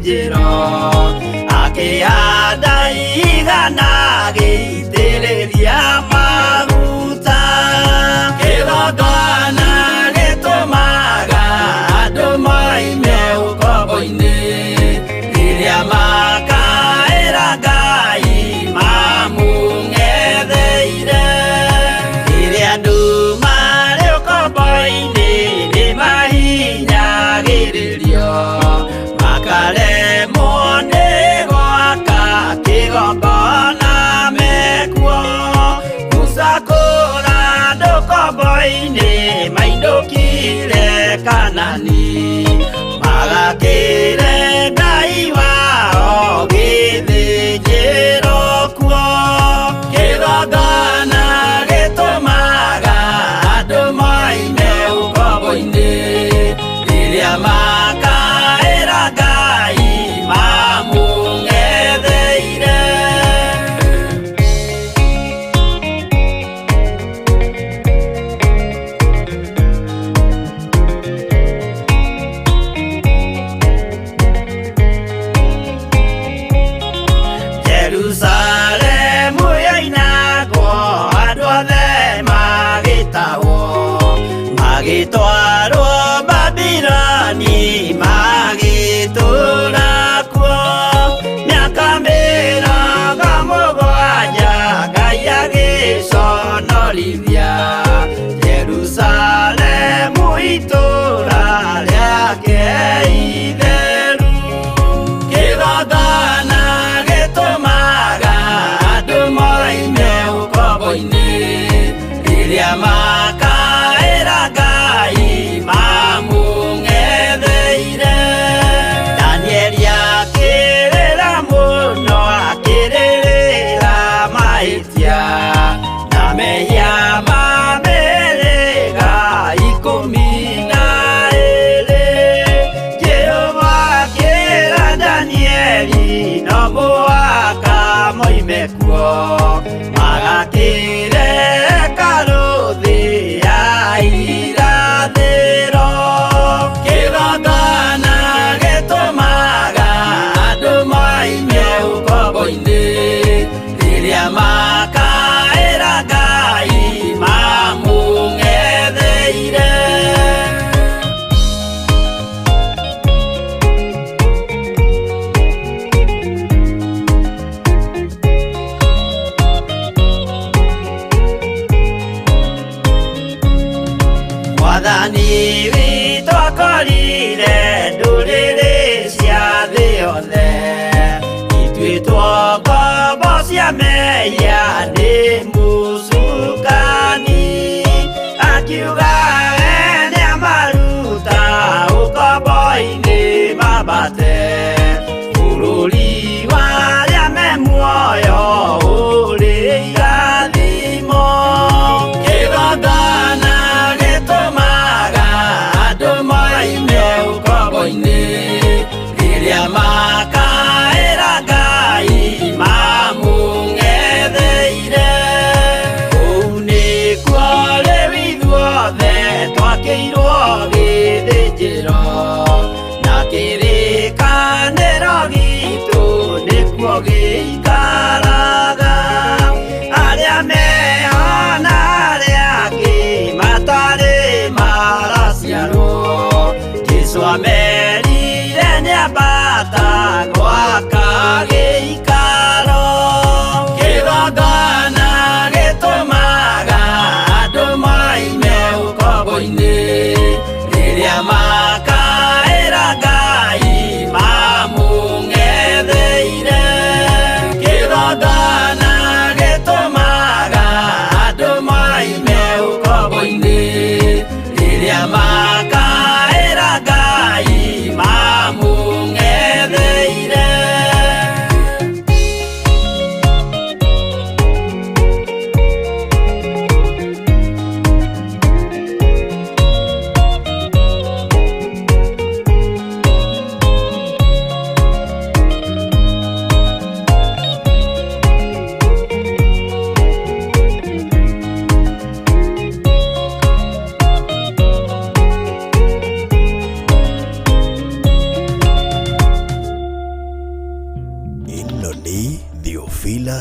gĩthĩnjĩro, akĩhanda igana agĩitĩrĩria maguta. Kĩgongona gĩtũmaga andũ moime ũkombo-inĩ, rĩrĩa makaĩra Ngai mamũng'etheire. Rĩrĩa andũ marĩ ũkombo-inĩ nĩmahinyagĩrĩrio, makaremwo nĩ gwaka kĩgongona mekuo.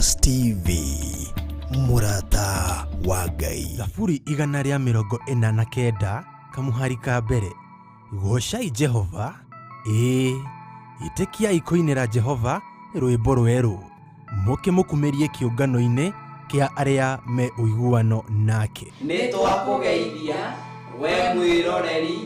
Theophilus TV, mũrata wa Ngai. Thaburi 149 kamuhari ka mbere. Goocai Jehova, ĩĩ, ĩtĩkiai kũinĩra Jehova rwĩmbo rwerũ, mũkĩmũkumĩrie kĩũngano-inĩ kĩa arĩa me ũiguano nake. Nĩ twakũgeithia we mwĩroreri.